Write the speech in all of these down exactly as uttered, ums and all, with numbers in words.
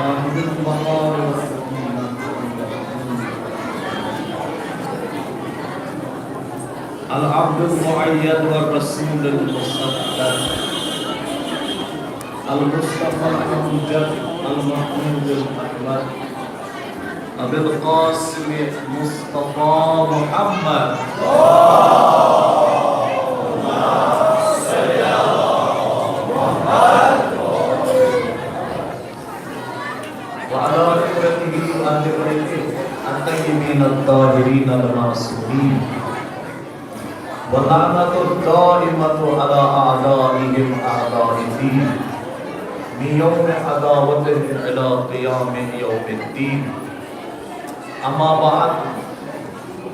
صاحب البقاء والسكينة. العبد المؤيد والرسول المصدق، المصطفى الأمجد، المحمود الأحمد، أبي القاسم مصطفى محمد. وعلى إخوته وأهل بيته الطيبين الطاهرين المعصومين. واللعنة الدائمة على أعدائهم أعداء الدين، من يوم عداوتهم إلى قيام يوم الدين. أما بعد،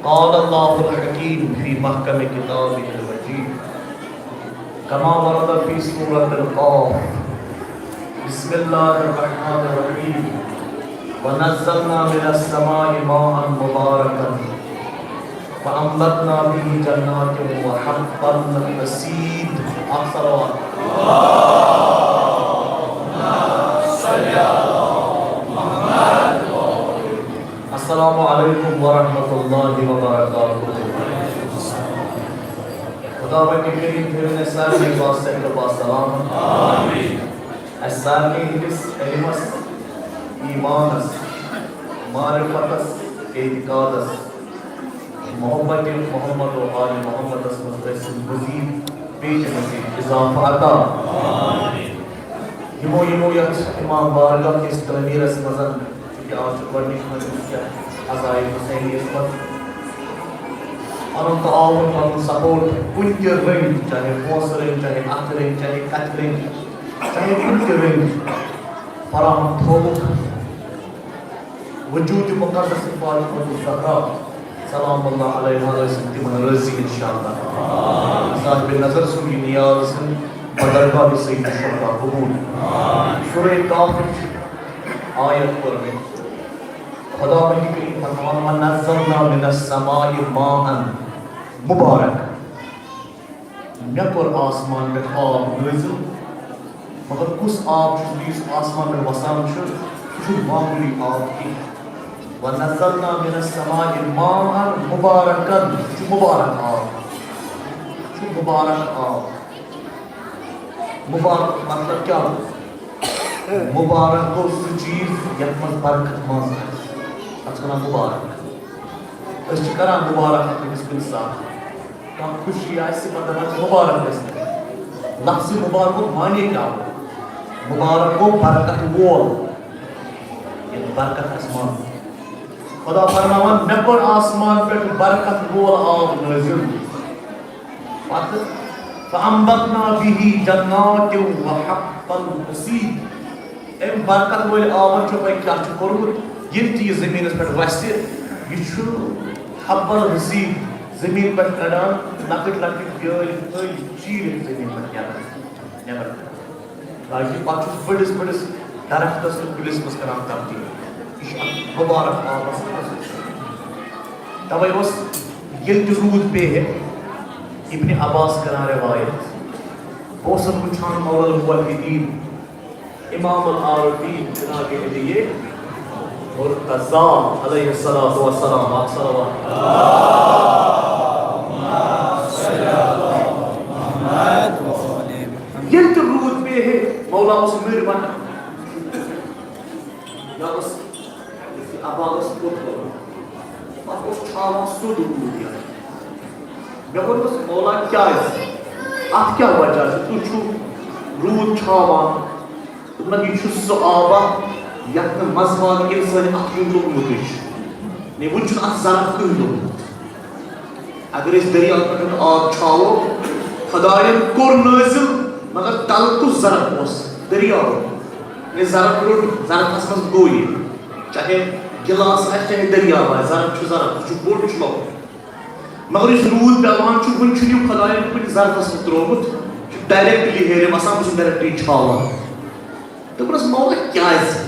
قال الله الحكيم في محكم كتابه المجيد، كما ورد في سورة القاف. بسم الله الرحمن الرحيم. ونزلنا من السماء ماء مباركا فأنبتنا به جنات وحب الحصيد. الصلوات. السلام عليكم ورحمة الله وبركاته. خداوند کریم تھٲوِن اَسہِ سارنٕے با صحت و با سلامت۔ آمین۔ اَسہِ سارنٕے ہٕنٛدِس علمس، ایمانس، معرفتس، اعتقادس، محبت محمد و آل محمدس منٛز ٲسِن مزید بیٚیہِ تہِ مزید اضافہٕ عطا۔ یِمو یِمو یَتھ امام بارگاہ کِس تعمیٖرس منٛز، چونکہ آز چھُ گۄڈٕنِچ مجلس چھےٚ عزائے حسینیس منٛز، پنُن تعاون، پنُن سپورٹ کُنہِ تہِ رٔنگۍ، چاہے پونٛسہٕ رٔنگۍ، چاہے اَتھٕ رٔنگۍ، چاہے کتھِ رٔنگۍ، چاہے کُنہِ تہِ رٔنگۍ فراہم تھوٚوُکھ۔ وجود مقدس فاطمہ الزہرا سلام اللہ علیہا ٲسِن تِمن رٲضی انشاءاللہ۔ صاحب نظر سُنٛد یہِ نیاز ٲسِن بدرگاہ سید الشہدا قبول۔ سورہ کہفٕچ آیت پٔر مےٚ۔ خداوند کریم فرماوان، "ونزلنا من السماء ماء مبارک۔" مےٚ کوٚر آسمان پٮ۪ٹھ آب نٲزِل، مگر کُس آب چھُ یُس آسمان پٮ۪ٹھ وسان چھُ؟ یہِ چھُنہٕ معموٗلی آب کینٛہہ۔ "ونزلنا من السماء ماء مبارکا"، یہِ چھُ مُبارک آب، یہِ چھُ مُبارک آب۔ مُبارک مطلب کیٛاہ گوٚو؟ مُبارک گوٚو سُہ چیٖز یَتھ منٛز برکت منٛز آسہِ، تَتھ چھِ وَنان مُبارک۔ أسۍ چھِ کران مُبارک اَتھ أکِس کُنہِ ساتہٕ۔ کانٛہہ خوشی آسہِ، پتہٕ دَپان چھِ مُبارک گژھِ۔ لفظِ مُبارکُک معنی کیٛاہ گوٚو؟ مُبارک گوٚو برکت وول، ییٚلہِ برکت آسہِ منٛز۔ خدا فرماوان، مےٚ کوٚر آسمان پٮ۪ٹھ برکت وول آب نٲزِل۔ پتہٕ، فَأَنبَتْنَا بِهِ جَنَّاتٍ وَحَبَّ الْحَصِيدِ۔ أمۍ برکت وٲلۍ آبن چھُ پَے کیٛاہ چھُ کوٚرمُت؟ ییٚلہِ تہِ یہِ زٔمیٖنَس پٮ۪ٹھ وَسہِ، یہِ چھُ حب الحصید زٔمیٖن پٮ۪ٹھ کڑان، لۄکٕٹۍ لۄکٕٹۍ بیٲلۍ پھٔلۍ چیٖرِتھ زٔمیٖن پٮ۪ٹھ نیران، نٮ۪بر کڑان۔ تاکہِ پتہٕ چھُس بٔڑِس بٔڑِس درختس تہٕ کُلِس منٛز کران تبدیٖل۔ یہِ چھُ اَتھ مُبارک آبس منٛز۔ توے اوس ییٚلہِ تہِ روٗد پیٚیہِ ہے، ابن عباس کران روایت، بہٕ اوسُس وٕچھان مولا الموحدین، امام العارفین جناب علی مرتضی علیہ الصلوۃ والسلام، اکھ صلوات۔ ییٚلہِ تہِ روٗد پیٚیہِ ہے، مولا اوس مٔرۍ ونان۔ مےٚ اوس، یُتھُے عباس اوس کوٚت گوٚمُت، پَتہٕ اوس چھاوان سیوٚد روٗد یَتھ۔ مےٚ ووٚنمَس، "مولا، کیٛازِ؟ اَتھ کیٛاہ وجہ چھُ؟ تُہۍ چھُو روٗد چھاوان؟" دوٚپمَکھ، "یہِ چھُ سُہ آبا یَتھ نہٕ منٛزٕ باگ اِنسٲنۍ اَتھٕ وُچھ لوٚگمُتٕے چھُ۔ نے وُنہِ چھُنہٕ اَتھ ضرف کٕہٕنۍ لوٚگمُت۔" اگر أسۍ دٔریاو پٮ۪ٹھ آب چھاوو، خۄدایَن کوٚر نٲزِل، مگر تَلہٕ کُس ظرف اوس؟ دٔریاو۔ ییٚلہِ ظرف روٚٹ، ظرفَس منٛز گوٚو یہِ۔ چاہے گِلاس آسہِ، چاہے دٔریاو آسہِ، ظرف چھُ ظرف، سُہ چھُ بوٚڑ، چھُ لۄکُٹ۔ مگر یُس روٗد پٮ۪وان چھُ، وُنہِ چھُنہٕ یہِ خۄدایَن کُنہِ ظرفَس منٛز ترٛوومُت، یہِ چھُ directly ہیٚرِ وَسان، بہٕ چھُس directly چھاوان۔ دوٚپنَس، "مولا، کیٛازِ؟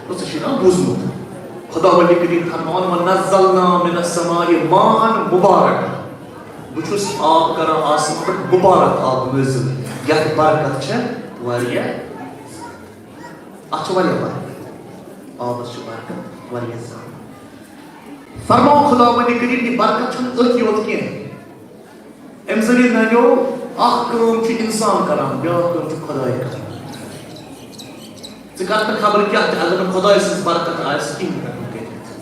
ژےٚ چھُے نا بوٗزمُت؟" خۄداوندِ کریم فرماوان، "ونزلنا من السماء ماء مبارک۔" بہٕ چھُس آب کران آسمان پٮ۪ٹھ مُبارک آب نٲزِل، یَتھ برکت چھےٚ واریاہ۔ اَتھ چھِ واریاہ برکت۔ آبس چھِ برکت واریاہ زیادٕ۔ فرماو خداوندِ کریم، یہِ برکت چھَنہٕ أتھۍ یوت کینٛہہ۔ اَمہِ ذٔریعہٕ نَنیو، اکھ کٲم چھُ اِنسان کران، بیٛاکھ کٲم چھُ خداے کران۔ ژٕ کر تہٕ خبر کیٛاہ تہِ، اگر نہٕ خداے سٕنٛز برکت آسہِ، کِہیٖنۍ ہٮ۪کَکھ نہٕ کٔرِتھ۔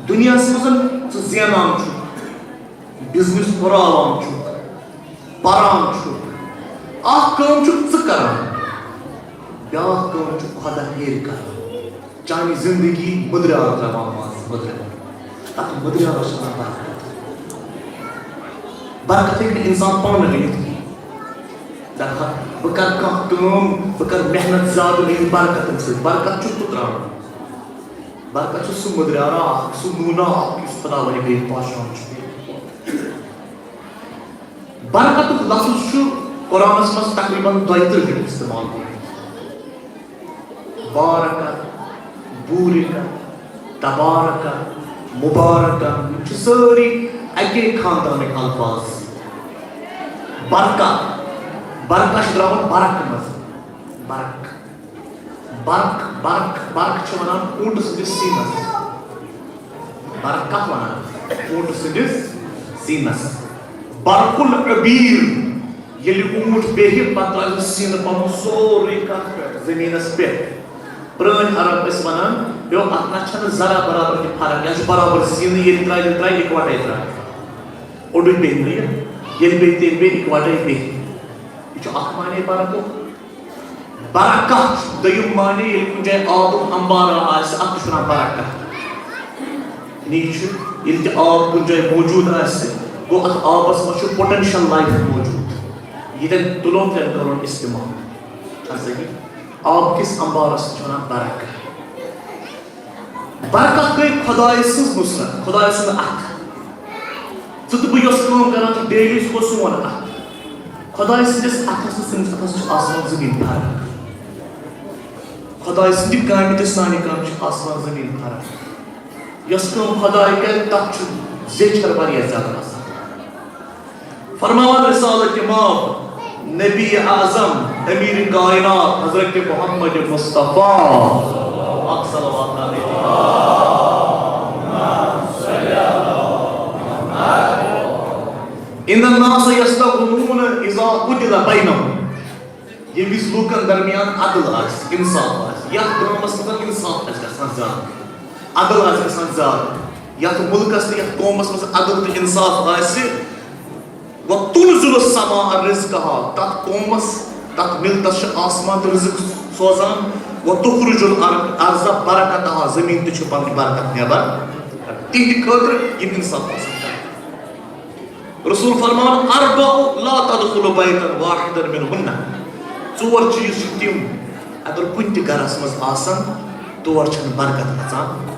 دُنیاہَس منٛز ژٕ زینان چھُکھ، بِزنِس ہُراوان چھُکھ، پران چھُکھ، اکھ کٲم چھُکھ ژٕ کران، بیٛاکھ کٲم چھُ خدا ہیٚرِ کران۔ چانہِ زندگی مٔدریٛار ترٛاوان منٛز، مٔدریٛار۔ تَتھ مٔدریٛارَس چھِ وَنان برکت۔ برکت ہیٚکہِ نہٕ اِنسان پانہٕ رٔنِتھ کِہیٖنۍ۔ دَپہٕ ہا، بہٕ کَرٕ کانٛہہ کٲم، بہٕ کَرٕ محنت زیادٕ، مےٚ یِیہِ برکت اَمہِ سۭتۍ۔ برکت چھُس بہٕ ترٛاوان۔ برکت چھُ سُہ مٔدریٛارا اَکھ، سُہ نوٗنا اَکھ، یُس خداوندِ کریم پاشان چھُ۔ برکتُک لفظ چھُ قرآنَس منٛز تقریباً دۄیہِ ترٕٛہ لَٹہِ استعمال گوٚمُت۔ بارکہ، بورکہ، تبارکہ، مبارکہ، یِم چھِ سٲری اَکے خاندانٕکۍ الفاظ۔ برکہ، برکہ چھُ درٛامُت برکہٕ منٛز۔ برکہ۔ برق، برق، برق چھِ وَنان اوٗنٹہٕ سٕنٛدِس سیٖنَس۔ برق کَتھ وَنان؟ اوٗنٹہٕ سٕنٛدِس سیٖنَس۔ برق العبیر، ییٚلہِ اوٗنٹ بیٚہہِ، پَتہٕ ترٛاوِ سیٖنہٕ پَنُن سورُے کَتھ پٮ۪ٹھ؟ زٔمیٖنَس پٮ۪ٹھ۔ پرٛٲنۍ عرب ٲسۍ وَنان، پیو، اَتھ نہ چھَنہٕ ذرا برابر تہِ فرق، یَتھ چھُ برابر سیٖنہٕ، ییٚلہِ ترٛاوِ، تیٚلہِ ترٛاوِ، اِکوَٹَے ترٛاوِ۔ اوٚڑُے بیٚہہِ نہٕ یہِ، ییٚلہِ بیٚہہِ، تیٚلہِ بیٚہہِ، اِکوَٹَے بیٚہہِ۔ یہِ چھُ اَکھ معنی برقُک۔ برکہ چھُ دوٚیِم معنی، ییٚلہِ کُنہِ جایہِ آبُک اَمبارا آسہِ، اَتھ تہِ چھُ وَنان برکہ۔ یعنی یہِ چھُ، ییٚلہِ تہِ آب کُنہِ جایہِ موجوٗد آسہِ، گوٚو اَتھ آبَس منٛز چھُ potential life موجوٗد۔ ییٚتٮ۪ن تُلو، تَتٮ۪ن کَرون استعمال۔ چھا صحیح؟ آب کِس اَمبارَس چھِ وَنان برکہ۔ برکت گٔے خۄداے سٕنٛز نُصرت، خۄداے سُنٛد اَتھٕ۔ ژٕ تہٕ بہٕ یۄس کٲم کران چھِ daily، سُہ گوٚو سون اَتھٕ۔ خۄداے سٕنٛدِس اَتھَس تہٕ سٲنِس اَتھَس چھُ آسمان زٔمیٖن فرق۔ خۄداے سٕنٛدِ کامہِ تہٕ سانہِ کامہِ چھِ آسمان زٔمیٖن فرق۔ یۄس کٲم خۄداے کرِ، تَتھ چھُ زیچھر واریاہ زیادٕ آسان۔ فرماوان رسالت ماب نبی اعظم امیر کائنات حضرت محمد مصطفیٰ۔ اکھ صلوات علیہ۔ ان الناس یستغنون اذا عدل بینہم۔ ییٚمہِ وِزِ لوٗکن درمیان عدل آسہِ، انصاف آسہِ، یتھ گامس منٛز انصاف آسہِ گژھان زیادٕ، عدل آسہِ گژھان زیادٕ، یتھ مُلکس تہٕ یتھ قومس منٛز عدل تہٕ انصاف آسہِ، وَتُنزِلُ السَّمَاءَ رِزْقَهَا، تَتھ قومَس، تَتھ مِلتَس چھُ آسمان تہٕ رِزق سوزان۔ وَتُخْرِجُ الْأَرْضَ بَرَكَتَهَا، زٔمیٖن تہِ چھُ پَنٕنۍ برکت نٮ۪بر۔ تِہِنٛدِ خٲطرٕ یِم اِنصاف آسان کران۔ رسول فرمان، أَرْبَعٌ لَا تَدْخُلُ بَيْتًا وَاحِدًا مِنْهُنَّ۔ ژور چیٖز چھِ تِم، اگر کُنہِ تہِ گرس منٛز آسن، تور چھَنہٕ برکت اژان۔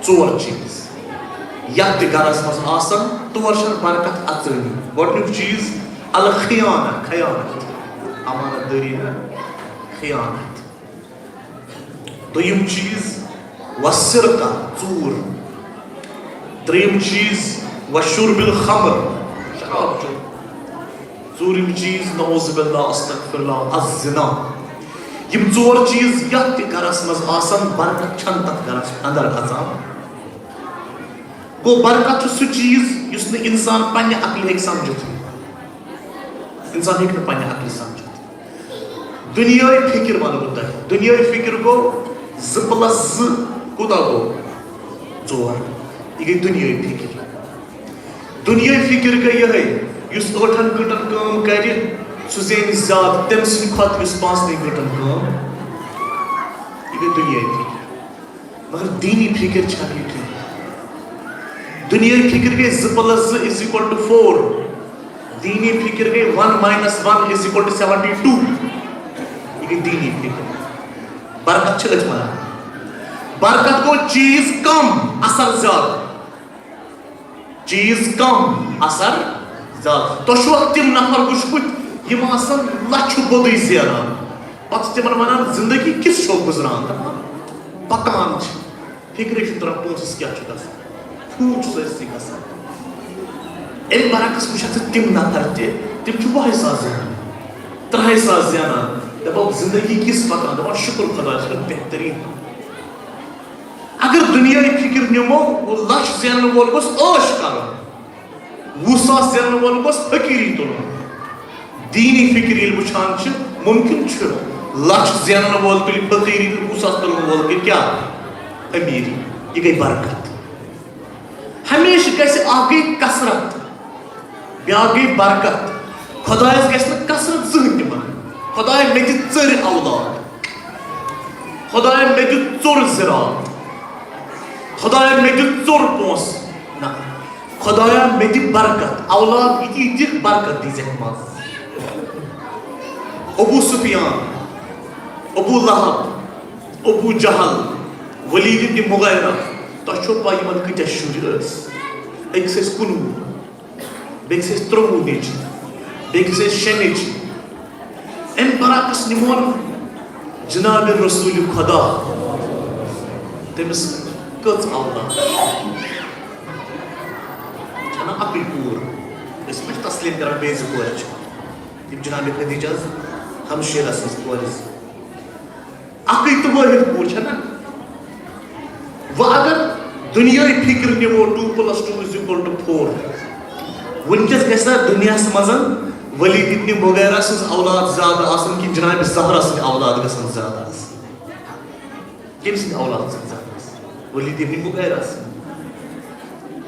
ژور چیٖز یتھ تہِ گرس منٛز آسن، تور چھنہٕ برکت اژٲنی۔ گۄڈنیُک چیٖز، الخیانہ، خیانت، امانت دٲری نہ، خیانت۔ دوٚیِم چیٖز، والسرقہ، ژوٗر۔ ترٛیٚیِم چیٖز، وشرب الخمر، شراب چیوٚن۔ ژوٗرِم چیٖز، نعوذ باللہ، استغفر اللہ، الزنا۔ یِم ژور چیٖز یتھ تہِ گرس منٛز آسن، برکت چھنہٕ تتھ گرس اندر اژان۔ گوٚو، برکت چھُ سُہ چیٖز یُس نہٕ انسان پننہِ عقلہِ ہیٚکہِ سمجھِتھ۔ انسان ہیٚکہِ نہٕ پننہِ عقلہِ سمجھِتھ۔ دُنیٲوی فکر ونہٕ بہٕ تۄہہِ۔ دُنیٲوی فکر گوٚو زٕ plus زٕ کوٗتاہ گوٚو؟ ژور۔ یہِ گٔے دُنیٲوی فکر۔ دُنیٲوی فِکِر گٔے یِہے، یُس ٲٹھن گٲنٛٹن کٲم کرِ، سُہ زینہِ زیادٕ تٔمۍ سٕنٛدِ کھۄتہٕ، یُس پانٛژنٕے گٲنٛٹن کٲم۔ یہِ گٔے دُنیٲوی فِکِر۔ مگر دیٖنی فِکِر چھَنہٕ یہِ کینٛہہ۔ دُنیٲوی فِکِر گٔے زٕ plus زٕ is equal to four۔ دیٖنی فِکِر گٔے one minus one is equal to seventy two۔ یہِ گٔے دیٖنی فِکِر۔ برکت چھِ أتھۍ وَنان۔ برکت گوٚو چیٖز کم، اثر زیادٕ۔ چیٖز کم، اثر زیادٕ۔ تۄہہِ چھُوا تِم نفر وٕچھمٕتۍ، یِم آسن لچھٕ بوٚدُے زینان، پتہٕ چھِ تِمن ونان، "زندگی کِژھ چھو گُزران؟" دپان، پکان چھِ، فکرے چھُنہٕ تران پونٛسس کیٛاہ چھُ گژھان، خوٗن چھُ سٲرسٕے گژھان۔ امہِ برعکس وٕچھکھ ژٕ تِم نفر تہِ، تِم چھِ وُہے ساس زینان، ترٛہے ساس زینان، دپان، "زندگی کِژھ پکان؟" دپان، "شُکر خۄدایس کُن، بہتریٖن۔" اگر دُنیاہٕچ فِکِر نِمو، لَچھ زینَن وول گوٚژھ عٲش کَرُن، وُہ ساس زینَن وول گوٚژھ فقیٖری تُلُن۔ دیٖنی فِکِر ییٚلہِ وٕچھان چھِ، مُمکِن چھُ لَچھ زینَن وول تُلہِ فقیٖری تہٕ وُہ ساس تُلَن وول گٔے کیٛاہ؟ أمیٖری۔ یہِ گٔے برکت۔ ہمیشہِ گژھِ، اَکھ گٔے کثرت، بیٛاکھ گٔے برکت۔ خۄدایَس گژھِ نہٕ کثرت زٕہٕنۍ تہِ منٛگٕنۍ۔ خۄدایا، مےٚ دِ ژٔرۍ اولاد۔ خۄدایا، مےٚ دِ ژوٚر زِراعت۔ خۄدایا، مےٚ دِ ژوٚر پونٛسہٕ۔ نہ۔ خۄدایا، مےٚ دِ برکت۔ اولاد یہِ تہِ دِکھ، برکت دیٖزٮ۪کھ منٛز۔ ابو سفیان، ابو لہب، ابو جہل، ولید ابن مغیرہ، تۄہہِ چھو پَے یِمَن کۭتیٛاہ شُرۍ ٲسۍ؟ أکِس ٲسۍ کُنوُہ، بیٚکِس ٲسۍ ترٛۆوُہ نیٚچِوۍ، بیٚکِس ٲسۍ شےٚ نیٚچِوۍ۔ اَمہِ برعکس نِمون جناب رسول خدا، تٔمِس کٔژ اولاد؟ چھَنہ اَکٕے کوٗر؟ أسۍ ما چھِ تسلیٖم کران بیٚیہِ زٕ کورِ چھِ؟ یِم جناب خدیجہ ہٕنٛز ہمشیرہ سٕنٛز کورِ زٕ۔ اَکٕے تہٕ وٲحد کوٗر چھَنہ؟ وۄنۍ اگر دُنیاہٕچ فِکِر نِمو، two plus two is equal to four، وٕنکیٚس گژھِ نہ دُنیاہَس منٛز ولید ابن مغیرہ سٕنٛز اولاد زیادٕ آسٕنۍ کِنہٕ جناب زہرا سٕنٛدۍ اولاد گژھن زیادٕ آسٕنۍ؟ کٔمۍ سٕنٛدۍ اولاد سٕنٛدۍ زیادٕ آسٕنۍ؟ ولید ابن مغیرہ سٕنٛدۍ۔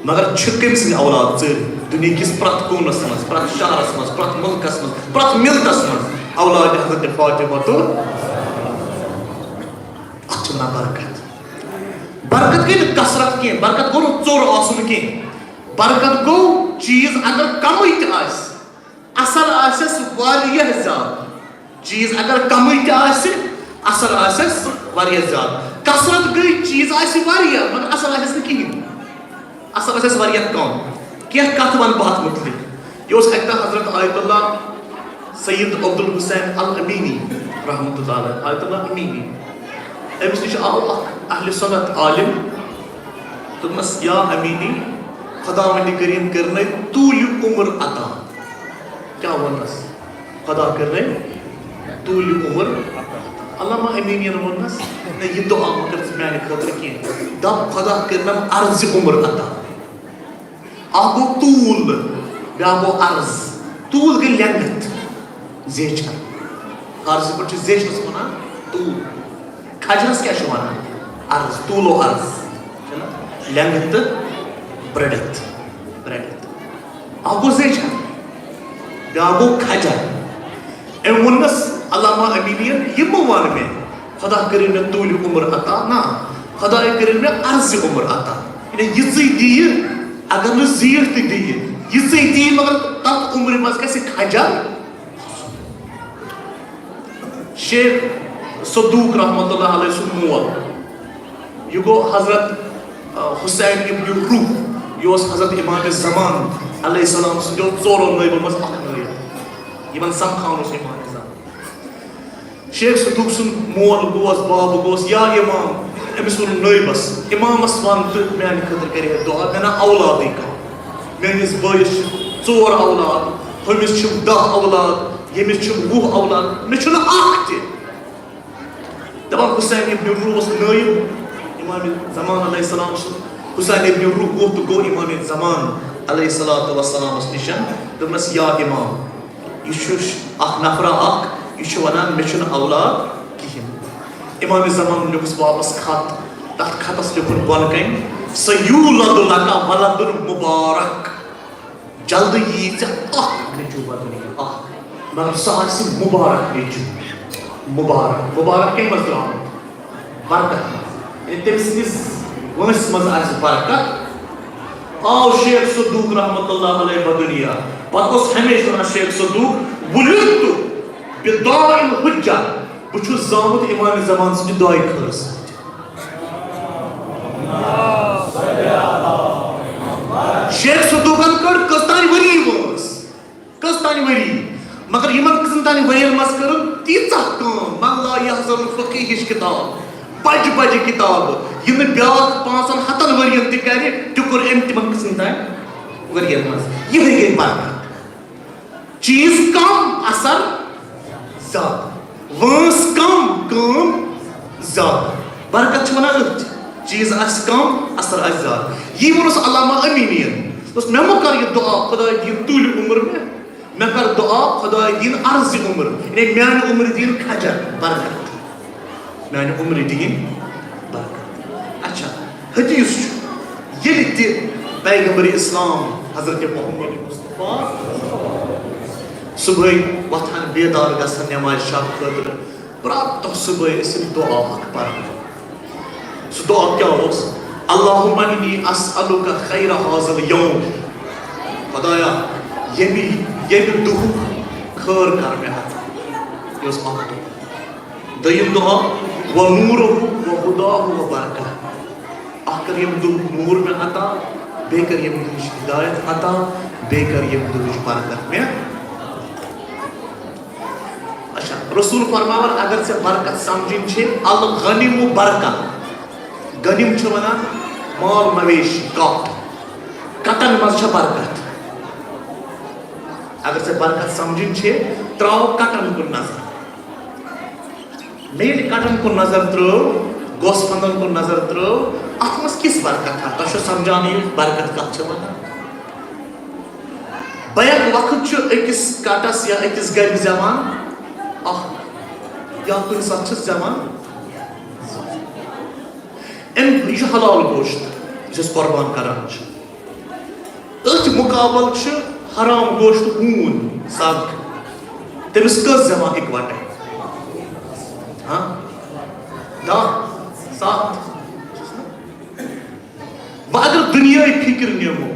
مگر چھِ کٔمۍ سٕنٛدۍ اولاد ژٔرۍ؟ دُنیاہکِس پرٛٮ۪تھ کوٗنس منٛز، پرٛٮ۪تھ شہرس منٛز، پرٛٮ۪تھ مُلکس منٛز، پرٛٮ۪تھ مِلتس منٛز اولاد حضرت فاطمہ تہٕ اَتھ چھِ وَنان برکت۔ برکت گٔے نہٕ کثرت کینٛہہ، برکت گوٚو نہٕ ژوٚر آسُن کینٛہہ۔ برکت گوٚو چیٖز اگر کمٕے تہِ آسہِ، اثر آسٮ۪س واریاہ زیادٕ۔ چیٖز اگر کمٕے تہِ آسہِ، اثر آسٮ۪س واریاہ زیادٕ۔ کثرت گٔے، چیٖز آسہِ واریاہ، مگر اثر آسٮ۪س نہٕ کِہیٖنۍ۔ اثر آسٮ۪س واریاہ کم۔ کینٛہہ کتھ ونہٕ بہٕ اتھ مُتعلق۔ یہِ اوس اکہِ دۄہ حضرت آیت اللہ سید عبدالحسین الامینی رحمۃ اللہ علیہ، آیت اللہ امینی۔ أمِس نِش آو اکھ اہل سنت عالم، دوٚپمس، یا امینی، خداوند کریم کٔرنَے طوٗلہِ عمر عطا۔ کیٛاہ ووٚننس؟ خدا کٔرنَے طوٗلہِ عمر عطا۔ علامہ امینین ووٚننس، نہ، یہِ دُعا مہ کر ژٕ میانہِ خٲطرٕ کینٛہہ۔ دپ، خدا کٔرنم عرض عمر عطا۔ اکھ گوٚو طول، بیٛاکھ گوٚو عرض۔ طول گٔے length، زیچھر۔ فارسی پٲٹھۍ چھِ زیچھرس ونان طول۔ کھجرس کیٛاہ چھِ ونان؟ عرض، طول و عرض۔ چھُنہ؟ Length تہٕ breadth، breadth۔ اکھ گوٚو زیچھر، بیٛاکھ گوٚو کھجر۔ أمۍ ووٚننس، علامہ امینین، یہِ مہٕ وَن مےٚ، خدا کٔرِن مےٚ طوٗلہِ عمر عطا، نہ، خداے کٔرِن مےٚ عرض عمر عطا۔ یعنی یِژٕے دِیہِ، اگر نہٕ زیٖٹھ تہِ دِیہِ، یِژٕے دِیہِ، مگر تَتھ عمرِ منٛز گژھِ کھجر۔ شیخ صدوق رحمۃ اللہ علیہ سُنٛد مول، یہِ گوٚو حضرت، آ، حسین ابن روح، یہِ اوس حضرت امام زمان علیہ السلام سٕنٛدیو ژورو نٲیبو منٛز اکھ نٲیب۔ یِمن سمکھان اوس امام زمان۔ شیخ صدوق سُنٛد مول گوس، باب گوس، یا امام، أمِس ووٚن نٲیبس، امامس ون تہٕ میانہِ خٲطرٕ کرِ ہے دعا، مےٚ نا اولادٕے کانٛہہ۔ میٲنِس بٲیِس چھِ ژور اولاد، ہُمِس چھِ دَہ اولاد، ییٚمِس چھِ وُہ اولاد، مےٚ چھُنہٕ اکھ تہِ۔ دپان حسین ابن روح اوس نٲیب امام زمان علیہ السلام سُنٛد۔ حسین ابن روح ووٚتھ تہٕ گوٚو امام زمان علیہ الصلوۃ والسلامس نِش۔ دوٚپنس، یا امام، یہِ چھُ اکھ نفرا اکھ، یہِ چھُ ونان، مےٚ چھُنہٕ اولاد کِہیٖنۍ۔ امام زمانن لیوٚکھُس واپس خط، تتھ خطس لیوٚکھُن بۄنہٕ کنہِ، سیولد لک ولد مبارک، جلدی یی ژےٚ اکھ نیٚچو بدنہٕ، اکھ، مگر سُہ آسہِ مبارک نیٚچو۔ مبارک، مبارک کمہِ منٛز درٛامُت؟ برکت منٛز۔ یعنی تٔمۍ سٕنٛدِس وٲنٛسہِ منٛز آسہِ برکت۔ آو شیخ صدوق رحمۃ اللہ علیہ بدنیا۔ پتہٕ اوس ہمیشہِ ونان شیخ صدوق، ولدت بدعاء الحجہ، بہٕ چھُس زامُت امام زمان سٕنٛدِ دعایہِ خٲر سۭتۍ۔ شیخ صدوقن کٔڑ کٔژ تام ؤری وٲنٛس۔ کٔژ تام ؤری؟ مگر یِمن کٔژن تام ؤرین منٛز کٔرٕن تیٖژاہ کٲم، من لا یحضر الفقیہ ہِش کِتاب، بجہِ بجہِ کِتابہٕ، یہِ نہٕ بیٛاکھ پانٛژن ہتن ؤرین تہِ کرِ، تہِ کوٚر أمۍ تِمن کٔژن تام ؤرین منٛز۔ یِہے گٔے برکت۔ چیٖز کم، اثر زیادٕ۔ وٲنٛس کم، کٲم زیادٕ۔ برکت چھِ ونان أتھۍ۔ چیز آسہِ کم، اثر آسہِ زیادٕ۔ یی ووٚنُس علامہ امینین، دوٚپُس، مےٚ مہ کر یہِ دعا، خداے دِیِن طوٗلہِ عمر مےٚ، مےٚ کر دعا، خداے دِیِن عرض عمر، یعنی میانہِ عمرِ دِیِن کھجر، برکت، میانہِ عمرِ دِیِن برکت۔ اچھا، حدیث چھُ، ییٚلہِ تہِ پیغمبر اسلام حضرت محمد مصطفیٰ صبحٲے وۄتھان، بیدار گژھان نماز شب خٲطرٕ، پرٛٮ۪تھ دۄہ صُبحٲے ٲسۍ یِم دُعا اکھ پران۔ سُہ دُعا کیٛاہ اوس؟ اللہم انی اسألک خیر ھذا الیوم۔ خدایا، ییٚمہِ، ییٚمہِ دُہُک خٲر کر مےٚ عطا۔ یہِ اوس اکھ دُعا۔ دوٚیِم دُعا، و نورہ و ھداہ و برکتہ۔ اکھ کر ییٚمہِ دُہُک نوٗر مےٚ عطا، بیٚیہِ کر ییٚمہِ دُہٕچ ہدایت عطا، بیٚیہِ کر ییٚمہِ دُہٕچ برکت مےٚ۔ اچھا، رسول فرماوان، اگر ژےٚ برکت سمجھِنۍ چھے، الغنم برکہ، غنم چھِ ونان مال مویشی، کٹ، کٹن منٛز چھےٚ برکت۔ اگر ژےٚ برکت سمجھِنۍ چھے، تراو کٹن کُن نظر۔ مےٚ ییٚلہِ کٹن کُن نظر ترٲو، گوسفندن کُن نظر ترٲو، اتھ منٛز کِژھ برکت ہا؟ تۄہہِ چھو سمجھان یہِ برکت کتھ چھِ ونان؟ بیک وقت چھُ أکِس کٹس یا أکِس گرِ زٮ۪وان اکھ، یا کُنہِ ساتہٕ چھِ زٮ۪وان زٕ۔ أمۍ، یہِ چھُ حلال گوشت، یُس أسۍ قۄربان کران چھِ۔ أتھۍ مُقابل چھُ حرام گوشت ہوٗن، سگ۔ تٔمِس کٔژ زٮ۪وان اِکوٹے؟ ہاں؟ دَہ، ستھ۔ وۄنۍ اگر دُنیاہٕچ فِکر نِمو،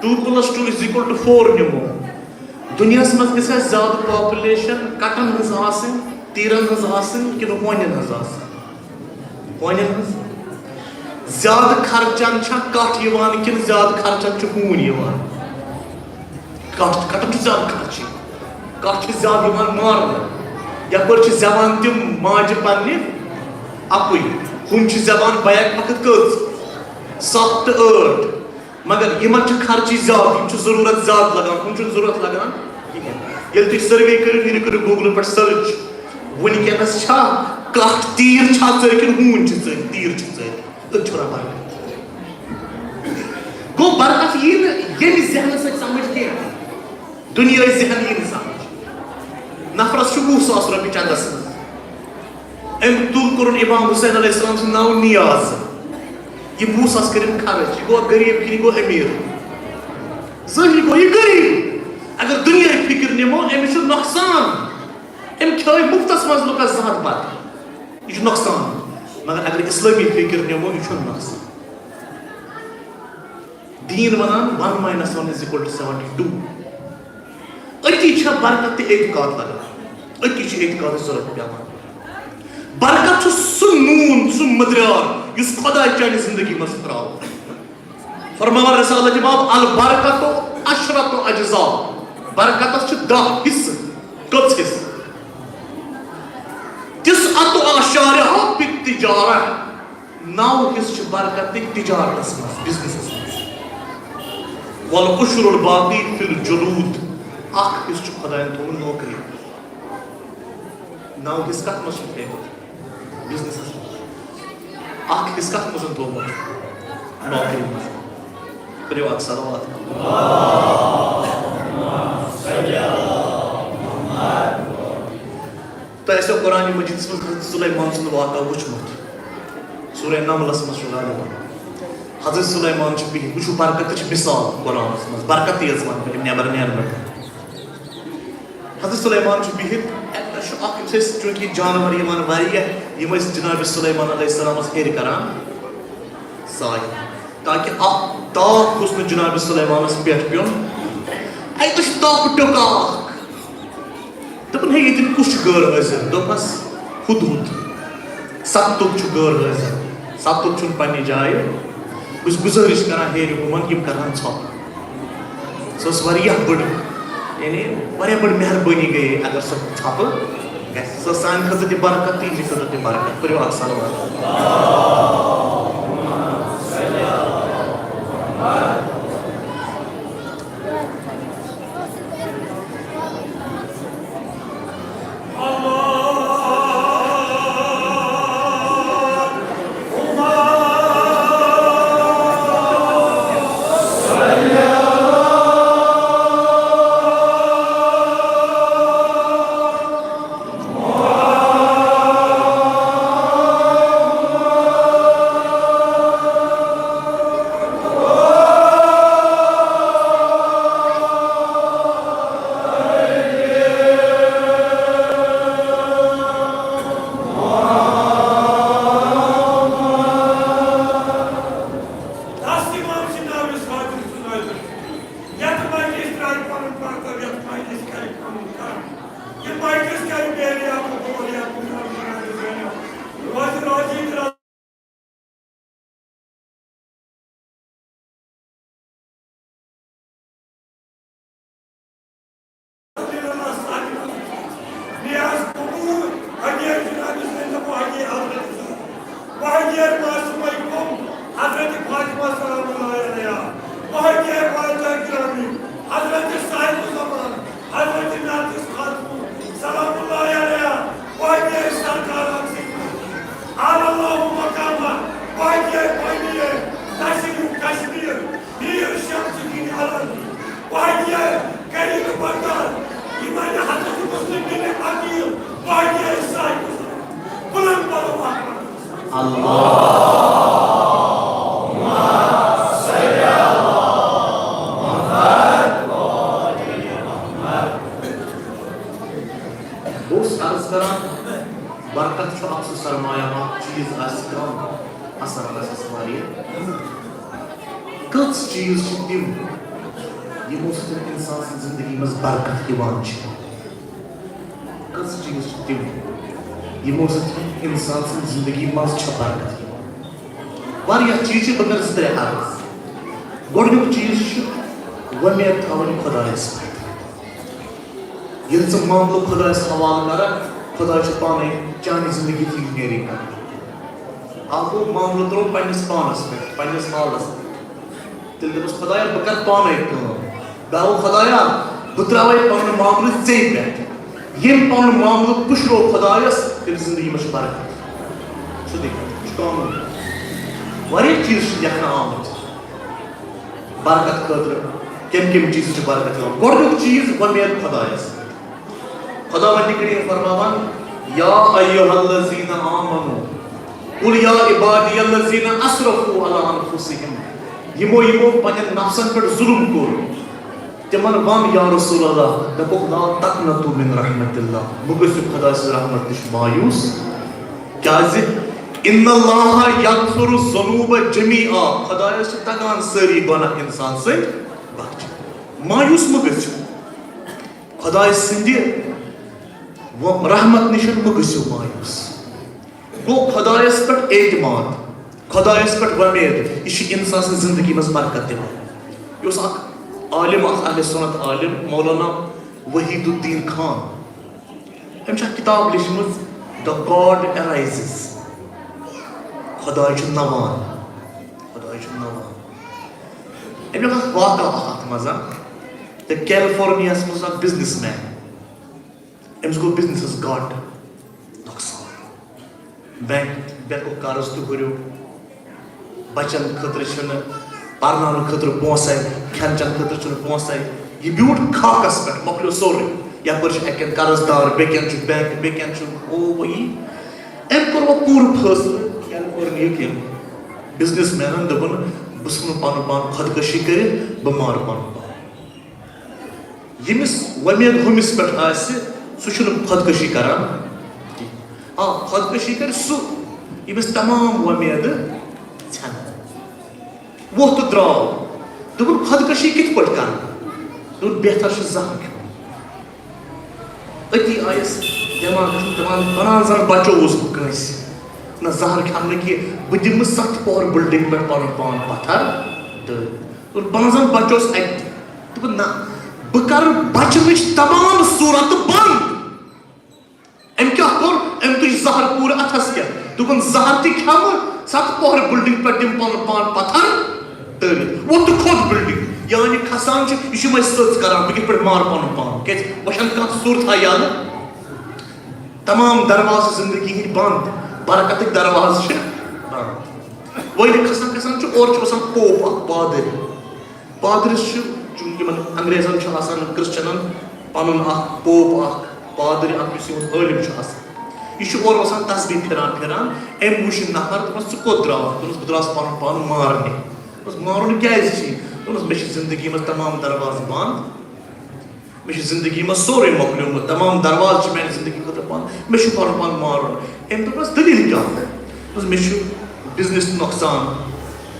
two plus two is equal to four نِمو، دُنیاہَس منٛز گژھِ اَسہِ زیادٕ پاپولیشن کٹن ہٕنٛز آسٕنۍ، تیٖرن ہٕنٛز آسٕنۍ کِنہٕ ہونٮ۪ن ہٕنٛز آسٕنۍ؟ ہونٮ۪ن ہٕنٛز۔ زیادٕ خرچن چھا کٹھ یِوان کِنہٕ زیادٕ خرچن چھُ ہوٗن یِوان؟ کٹھ، کٹن چھُ زیادٕ خرچہٕ۔ کٹھ چھِ زیادٕ یِوان مارنہٕ۔ یپٲرۍ چھِ زٮ۪وان تِم ماجہِ پننہِ اَکُے۔ ہُم چھِ زٮ۪وان بیک وقت کٔژ؟ ستھ تہٕ ٲٹھ۔ مگر یِمن چھُ خرچہٕ زیادٕ، یِم چھِ ضروٗرت زیادٕ لگان، ہُم چھُنہٕ ضروٗرت لگان کِہیٖنۍ۔ ییٚلہِ تُہۍ survey کٔرِو، یہِ کٔرِو Google پٮ۪ٹھ search، وٕنکیٚنس چھا کٹھ تیٖر چھا ژٔرۍ کِنہٕ ہوٗنۍ چھِ ژٔرۍ، تیٖر چھِ ژٔرۍ، أتھۍ چھُ رَبان۔ گوٚو برکت یی نہٕ ییٚمہِ ذہنہٕ سۭتۍ سمجھ کینٛہہ، دُنیٲوۍ ذہن یی نہٕ سمجھ۔ نفرس چھُ وُہ ساس رۄپیہِ چندس منٛز۔ أمۍ تُل، کوٚرُن امام حسین علیہ السلام سُنٛد ناو نیاز۔ یہِ وُہ ساس کٔرِن خرٕچ، یہِ گوٚو غریٖب کِنہٕ یہِ گوٚو أمیٖر؟ ظٲہِر گوٚو یہِ غریٖب۔ اگر دُنیاہٕچ فِکر نِمو، أمِس چھُ نۄقصان۔ أمۍ کھیوٚو مُفتَس منٛز لُکَس زٕ ہَتھ بَتہٕ۔ یہِ چھُ نۄقصان۔ مگر اگر اِسلٲمی فِکر نِمو، یہِ چھُنہٕ نۄقصان۔ دیٖن وَنان، one minus one is equal to seventy two۔ أتی چھےٚ برکت تہٕ اعتقاد لگان۔ أتی چھِ اعتقادٕچ ضروٗرت پٮ۪وان۔ برکت چھُ سُہ نوٗن، سُہ مٔدریٛار، یُس خۄداے چانہِ زندگی منٛز چھُ ترٛاوان۔ فرماوان رسالت امام، البرکت عشرت اجزاء، برکتس چھِ دَہ حصہٕ۔ کٔژ حصہٕ؟ تسعة اعشارها بالتجارة۔ نَو حصہٕ چھِ برکت تہٕ تجارتس منٛز، بزنسس منٛز۔ والعشر الباقی فی الجلود، اکھ حصہٕ چھُ خۄدایَن تھوٚومُت نوکری۔ نَو حصہٕ کتھ منٛز چھِ تھٲومٕتۍ؟ بزنسس منٛز۔ اکھ حصہٕ کتھ منٛز تھوٚومُت؟ نوکری منٛز۔ کٔرِو اکھ صلوات۔ تۄہہِ آسیو قرآن مجیدس منٛز حضرت سلیمان سُنٛد واقعہ وُچھمُت۔ سورہ نملس منٛز چھُ غالباً۔ حضرت سلیمان چھُ بِہِتھ، وٕچھِو برکتٕچ مثال قرآنس منٛز، برکت تیز وَنہٕ بہٕ، یِم نٮ۪بر نیرن نہٕ۔ حضرت سلیمان چھُ بِہِتھ، اَتہِ چھُ اکھ، یُس أسۍ، چوٗنٛکہِ جانور یِوان واریاہ، یِم ٲسۍ جناب سلیمان علیہ السلامس ہیٚرِ کران سایہِ، تاکہِ اکھ تاپھ گوٚژھ نہٕ جناب سلیمانس پٮ۪ٹھ پیوٚن۔ اَتہِ چھُ تاپھ ٹیوٚکا اکھ۔ دوٚپُن، ہے، ییٚتٮ۪ن کُس چھُ غٲر حٲضِر؟ دوٚپمَس، ہُدہُد۔ ستُت چھُ غٲر حٲضِر۔ ستُت چھُنہٕ پنٛنہِ جایہِ۔ بہٕ چھُس گُزٲرِش کران ہیٚرِ ہُمَن، یِم کرٕہَن ژھۄپہٕ۔ سۄ ٲس واریاہ بٔڑ، یعنی واریاہ بٔڑ مہربٲنی گٔیے اگر سۄ ژھۄپہٕ گژھِ۔ سۄ ٲس سانہِ خٲطرٕ تہِ برکت تہٕ یِہِنٛدِ خٲطرٕ تہِ برکت۔ کٔرِو اکھ صلوات۔ معصومہ کم حضرت فاطمہ سلام اللہ علیہا، وحدی والدہ گرامی حضرت صاحب الزمان حضرت نرگس خاتون سلام اللہ علیہا، وحدی سرکار عالم، اعلی اللہ مقامہ، وحدی پنیر، تشریف کشمیر، میر شمس الدین علوی، وحدی کریم بردار، امام حضرت مسلم بن عقیل، وحدی صاحب الزمان، بلند بلند بہٕ اوسُس عرض کران، برکت چھُ اکھ سُہ سرمایہ، اکھ چیٖز آسہِ کم، اثر آسٮ۪س واریاہ۔ کٔژ چیٖز چھِ تِم، یِمو سۭتۍ اِنسان سٕنٛز زندگی منٛز برکت یِوان چھِ؟ کٔژ چیٖز چھِ تِم، یِمو سۭتۍ اِنسان سٕنٛز زندگی منٛز چھےٚ برکت یِوان؟ واریاہ چیٖز چھِ، بہٕ کَرٕ زٕ ترٛےٚ عرض۔ گۄڈٕنیُک چیٖز چھُ وۄمید تھاوٕنۍ خۄدایَس پٮ۪ٹھ۔ ییٚلہِ ژٕ معاملہٕ خۄدایَس حوالہٕ کَرَکھ، خۄداے چھُ پانَے چانہِ زندگی تہِ نیرِ کران۔ اَکھ گوٚو معاملہٕ ترٛوو پنٛنِس پانَس پٮ۪ٹھ، پنٛنِس حالَس پٮ۪ٹھ۔ تیٚلہِ دوٚپُس، خۄدایا، بہٕ کَرٕ پانَے کٲم۔ بہٕ گوٚو، خۄدایا، بہٕ ترٛاوَے پَنُن معاملہٕ ژےٚ پٮ۪ٹھ۔ ییٚمۍ پَنُن معاملہٕ پُشروو خۄدایَس، تٔمِس زندگی منٛز چھِ برکت۔ سُہ دِ، یہِ چھُ قانوٗن۔ واریاہ چیٖز چھِ لیکھنہٕ آمٕتۍ برکت خٲطرٕ۔ کَمہِ کَمہِ چیٖزٕ چھِ برکت یِوان؟ گۄڈٕنیُک چیٖز، وۄمید خۄدایَس۔ خۄداوندِ کریم فرماوان، یا ایھا الذین آمنو، قل یا عبادی الذین اسرفوا علی انفسہم، یِمو یِمو پننٮ۪ن نفسن پٮ۪ٹھ ظلم کوٚر، تِمن وَن، یا رسول اللہ، دَپُکھ، لا تقنطوا من رحمت اللہ، مہٕ گٔژھِو خۄداے سٕنٛز رحمت نِش مایوٗس، کیازِ ان اللہ یغفر الذنوب جمیعا، خۄدایس چھِ تگان سٲری گۄناہ انسان سٕنٛدۍ بخشِنۍ۔ مایوٗس مہٕ گٔژھِو۔ خۄداے سٕنٛدِ و-، رحمت نِش مہٕ گٔژھِو مایوٗس۔ گوٚو خۄدایَس پٮ۪ٹھ اعتماد، خۄدایَس پٮ۪ٹھ وۄمید، یہِ چھِ اِنسان سٕنٛز زِندگی منٛز برکت دِوان۔ یہِ اوس اَکھ عالِم، اَکھ اہلِ سُنت عالِم، مولانا وحید الدین خان۔ أمۍ چھِ اَکھ کِتاب لیٖچھمٕژ، The God Arises، خۄداے چھُ نَوان، خۄداے چھُ نَوان۔ أمۍ اوس اَکھ واقعہ اَکھ اَتھ منٛز، تہٕ کیلیفورنیاہَس منٛز اوس اَکھ بِزنِس مین۔ أمِس گوٚو بِزنِسَس گاٹہٕ، نۄقصان۔ بینک، بینکُک قرض تہِ ہُریو۔ بَچَن خٲطرٕ چھِنہٕ پَرناونہٕ خٲطرٕ پونٛسَے، کھٮ۪ن چٮ۪ن خٲطرٕ چھُنہٕ پونٛسَے۔ یہِ بیوٗٹھ خاکَس پٮ۪ٹھ، مۄکلیو سورُے۔ یَپٲرۍ چھِ اَکہِ اَندٕ قرض دار، بیٚکہِ اَندٕ چھُ بینک، بیٚکہِ اَندٕ چھُ ہُہ، ہُہ، یہِ۔ أمۍ کوٚر وۄنۍ پوٗرٕ فٲصلہٕ، کیلیفورنیاہُک ییٚمۍ بِزنِس مینَن دوٚپُن، بہٕ ژھٕنہٕ پَنُن پان خۄدکٔشی کٔرِتھ، بہٕ مارٕ پَنُن پان۔ ییٚمِس وۄمید ہُمِس پٮ۪ٹھ آسہِ، سُہ چھُنہٕ خۄدکٔشی کران کینٛہہ۔ آ، خۄدکٔشی کرِ سُہ، ییٚمِس تمام وۄمیدٕ ژھٮ۪نہٕ۔ ووٚتھ تہٕ درٛاو۔ دوٚپُن، خۄدکٔشی کِتھ پٲٹھۍ کرٕ؟ دوٚپُن، بہتر چھُ زہر کھیوٚن۔ أتی آیَس دٮ۪ماغَس منٛز، دَپان، وَنان زَن بَچووُس بہٕ کٲنٛسہِ۔ نہ، زَہر کھٮ۪مہٕ نہٕ کینٛہہ، بہٕ دِمہٕ سَتھ پۄہَر بِلڈِنٛگ پٮ۪ٹھ پَنُن پان پَتھر دٲرِتھ۔ اور بہٕ زَن بَچوس اَتہِ۔ دوٚپُن، نہ، بہٕ کَرٕ بَچنٕچ تَمام صوٗرتہٕ بنٛد۔ أمۍ کیٛاہ کوٚر؟ أمۍ تُج زَہر پوٗرٕ اَتھَس کٮ۪تھ۔ دوٚپُن، زَہر تہِ کھٮ۪مہٕ، سَتھ پۄہَر بِلڈِنٛگ پٮ۪ٹھ دِمہٕ پَنُن پان پَتھر دٲرِتھ۔ ووٚتھ تہٕ کھوٚت بِلڈِنٛگ۔ یعنی کھسان چھُ، یہِ چھُ یِمَے سٕژ کَران، بہٕ کِتھ پٲٹھۍ مارٕ پَنُن پان؟ کیٛازِ وۄنۍ چھَنہٕ کانٛہہ صوٗرتھا یَلہٕ۔ تمام دروازٕ زندگی ہٕنٛدۍ بنٛد، برکتٕکۍ دروازٕ چھِ بنٛد۔ وۄنۍ ییٚلہِ کھسان کھسان چھُ، اورٕ چھُ وَسان پوپ اکھ، پادٕرۍ۔ پادرِس چھُ، چوٗنٛکہِ یِمن انگریزن چھُ آسان کرسچنن پنُن اکھ پوپ اکھ، پادٕرۍ اکھ، یُس یِہُنٛد عٲلِم چھُ آسان۔ یہِ چھُ اورٕ وَسان تسبیح پھِران پھِران، أمۍ وٕچھ یہِ نفر، دوٚپمَس، "ژٕ کوٚت درٛاوَکھ؟" دوٚپمَس، "بہٕ درٛاس پَنُن پان مارنہِ۔" دوٚپمَس، "مارُن کیٛازِ چھُے؟" دوٚپمَس، "مےٚ چھِ زندگی منٛز تمام دروازٕ بنٛد۔" مےٚ چھُ زندگی منٛز سورُے مۄکلیومُت، تمام دروازٕ چھِ میانہِ زندگی خٲطرٕ بنٛد، مےٚ چھُ پنُن پان مارُن۔ أمۍ دوٚپنَس، "دٔلیٖل کیٛاہ؟" دوٚپنَس، "مےٚ چھُ بِزنِس نۄقصان،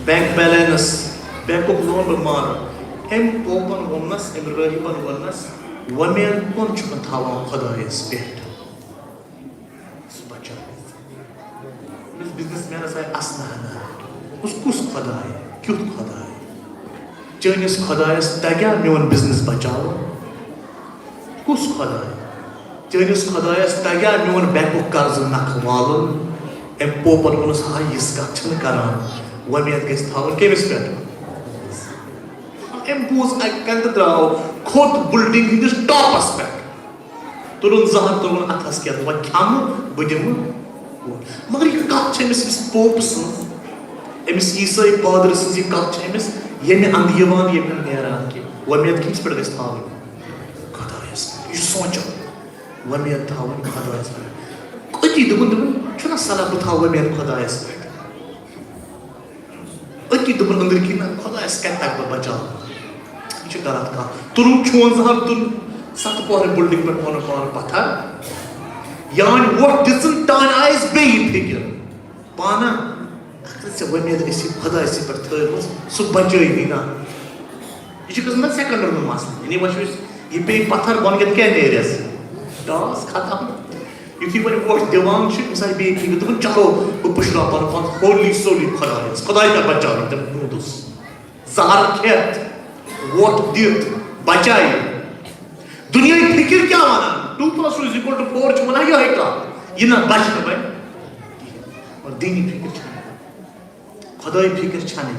بینک بیلنس، بینکُک لون بہٕ مارٕ۔" أمۍ پوپَن ووٚننَس، أمۍ رٲہِبَن ووٚننَس، "وۄمید کون چھُکھ تھاوان خۄدایَس پٮ۪ٹھ؟" سُہ بچاو۔ أمِس بِزنِس مینَس آیہِ اَسنہٕ ہنا۔ دوٚپُس، "کُس خۄداے؟ کیُتھ خۄداے؟ چٲنِس خۄدایَس تَگیٛا میون بِزنِس بچاوُن؟ کُس خۄداے؟ چٲنِس خۄدایَس تَگیٛا میون بینکُک قرضہٕ نکھٕ والُن؟" أمۍ پوپن ووٚنُس، ہا، یِژھ کتھ چھنہٕ کران، وۄمید گژھِ تھاوٕنۍ کٔمِس پٮ۪ٹھ؟ أمۍ بوٗز اکہِ کنہِ تہٕ درٛاو، کھوٚت بلڈنگ ہٕنٛدِس ٹاپس پٮ۪ٹھ، تُلُن زہر، تُلُن اتھس کٮ۪تھ، وۄنۍ کھٮ۪مہٕ بہٕ دِمہٕ ووٹ۔ مگر یہِ کتھ چھِ أمِس، أمِس پوپ سٕنٛز، أمِس عیسٲے پادرِ سٕنٛز یہِ کتھ چھِ أمِس ییٚمہِ اندٕ یِوان، ییٚمہِ اندٕ نیران کہِ وۄمید کٔمِس پٮ۪ٹھ گژھِ تھاوٕنۍ؟ خۄدایس۔ یہِ چھُ سونٛچان۔ وۄمید تھاوٕنۍ خۄدایَس پٮ۪ٹھ۔ أتی دوٚپُن، دوٚپُن، چھُنہ صلاح بہٕ تھاوٕ وۄمید خۄدایَس پٮ۪ٹھ؟ أتی دوٚپُن أنٛدٕرۍ کِنۍ، نہ، خۄدایَس کَتہِ تَگہٕ بہٕ بَچاوُن؟ یہِ چھِ غلط کَتھ۔ تُلُن چون زہر، تُل ستہٕ پۄہرٕ بِلڈِنٛگ پٮ۪ٹھ پَنُن پان پَتھر۔ یانۍ وۄٹھ دِژٕن، تانۍ آیَس بیٚیہِ فِکِر۔ پانہ، اگر ژےٚ وۄمید ٲسی خۄدایسٕے پٮ۪ٹھ تھٲومٕژ، سُہ بچٲوی نا۔ یہِ چھُ گژھان نا سیکنڈن ہُنٛد مسلہٕ۔ یعنی وۄنۍ چھُ أسۍ، یہِ پیٚیہِ پتھر، بۄنہٕ کَنہِ کیٛاہ نیرٮ۪س؟ ٹاس ختم۔ یُتھُے وۄنۍ وۄٹھ دِوان چھُ، أمِس آسہِ بیٚیہِ فِکرِ، دوٚپُن، چلو، بہٕ پُشراو پنُن پان ہولی سولی خۄدایس، خۄداے کیٛاہ بچاونہٕ تٔمۍ موٗدُس۔ زہر کھٮ۪تھ، وۄٹھ دِتھ، بچایہِ۔ دُنیاہٕکۍ فِکِر کیٛاہ وَنان؟ Two plus two is equal to four چھِ وَنان یِہوٚے کَتھ۔ یہِ نہ بچہِ نہٕ وۄنۍ کِہیٖنۍ۔ مگر دِنی فِکِر چھَنہٕ۔ خۄدٲے فِکِر چھَنہٕ۔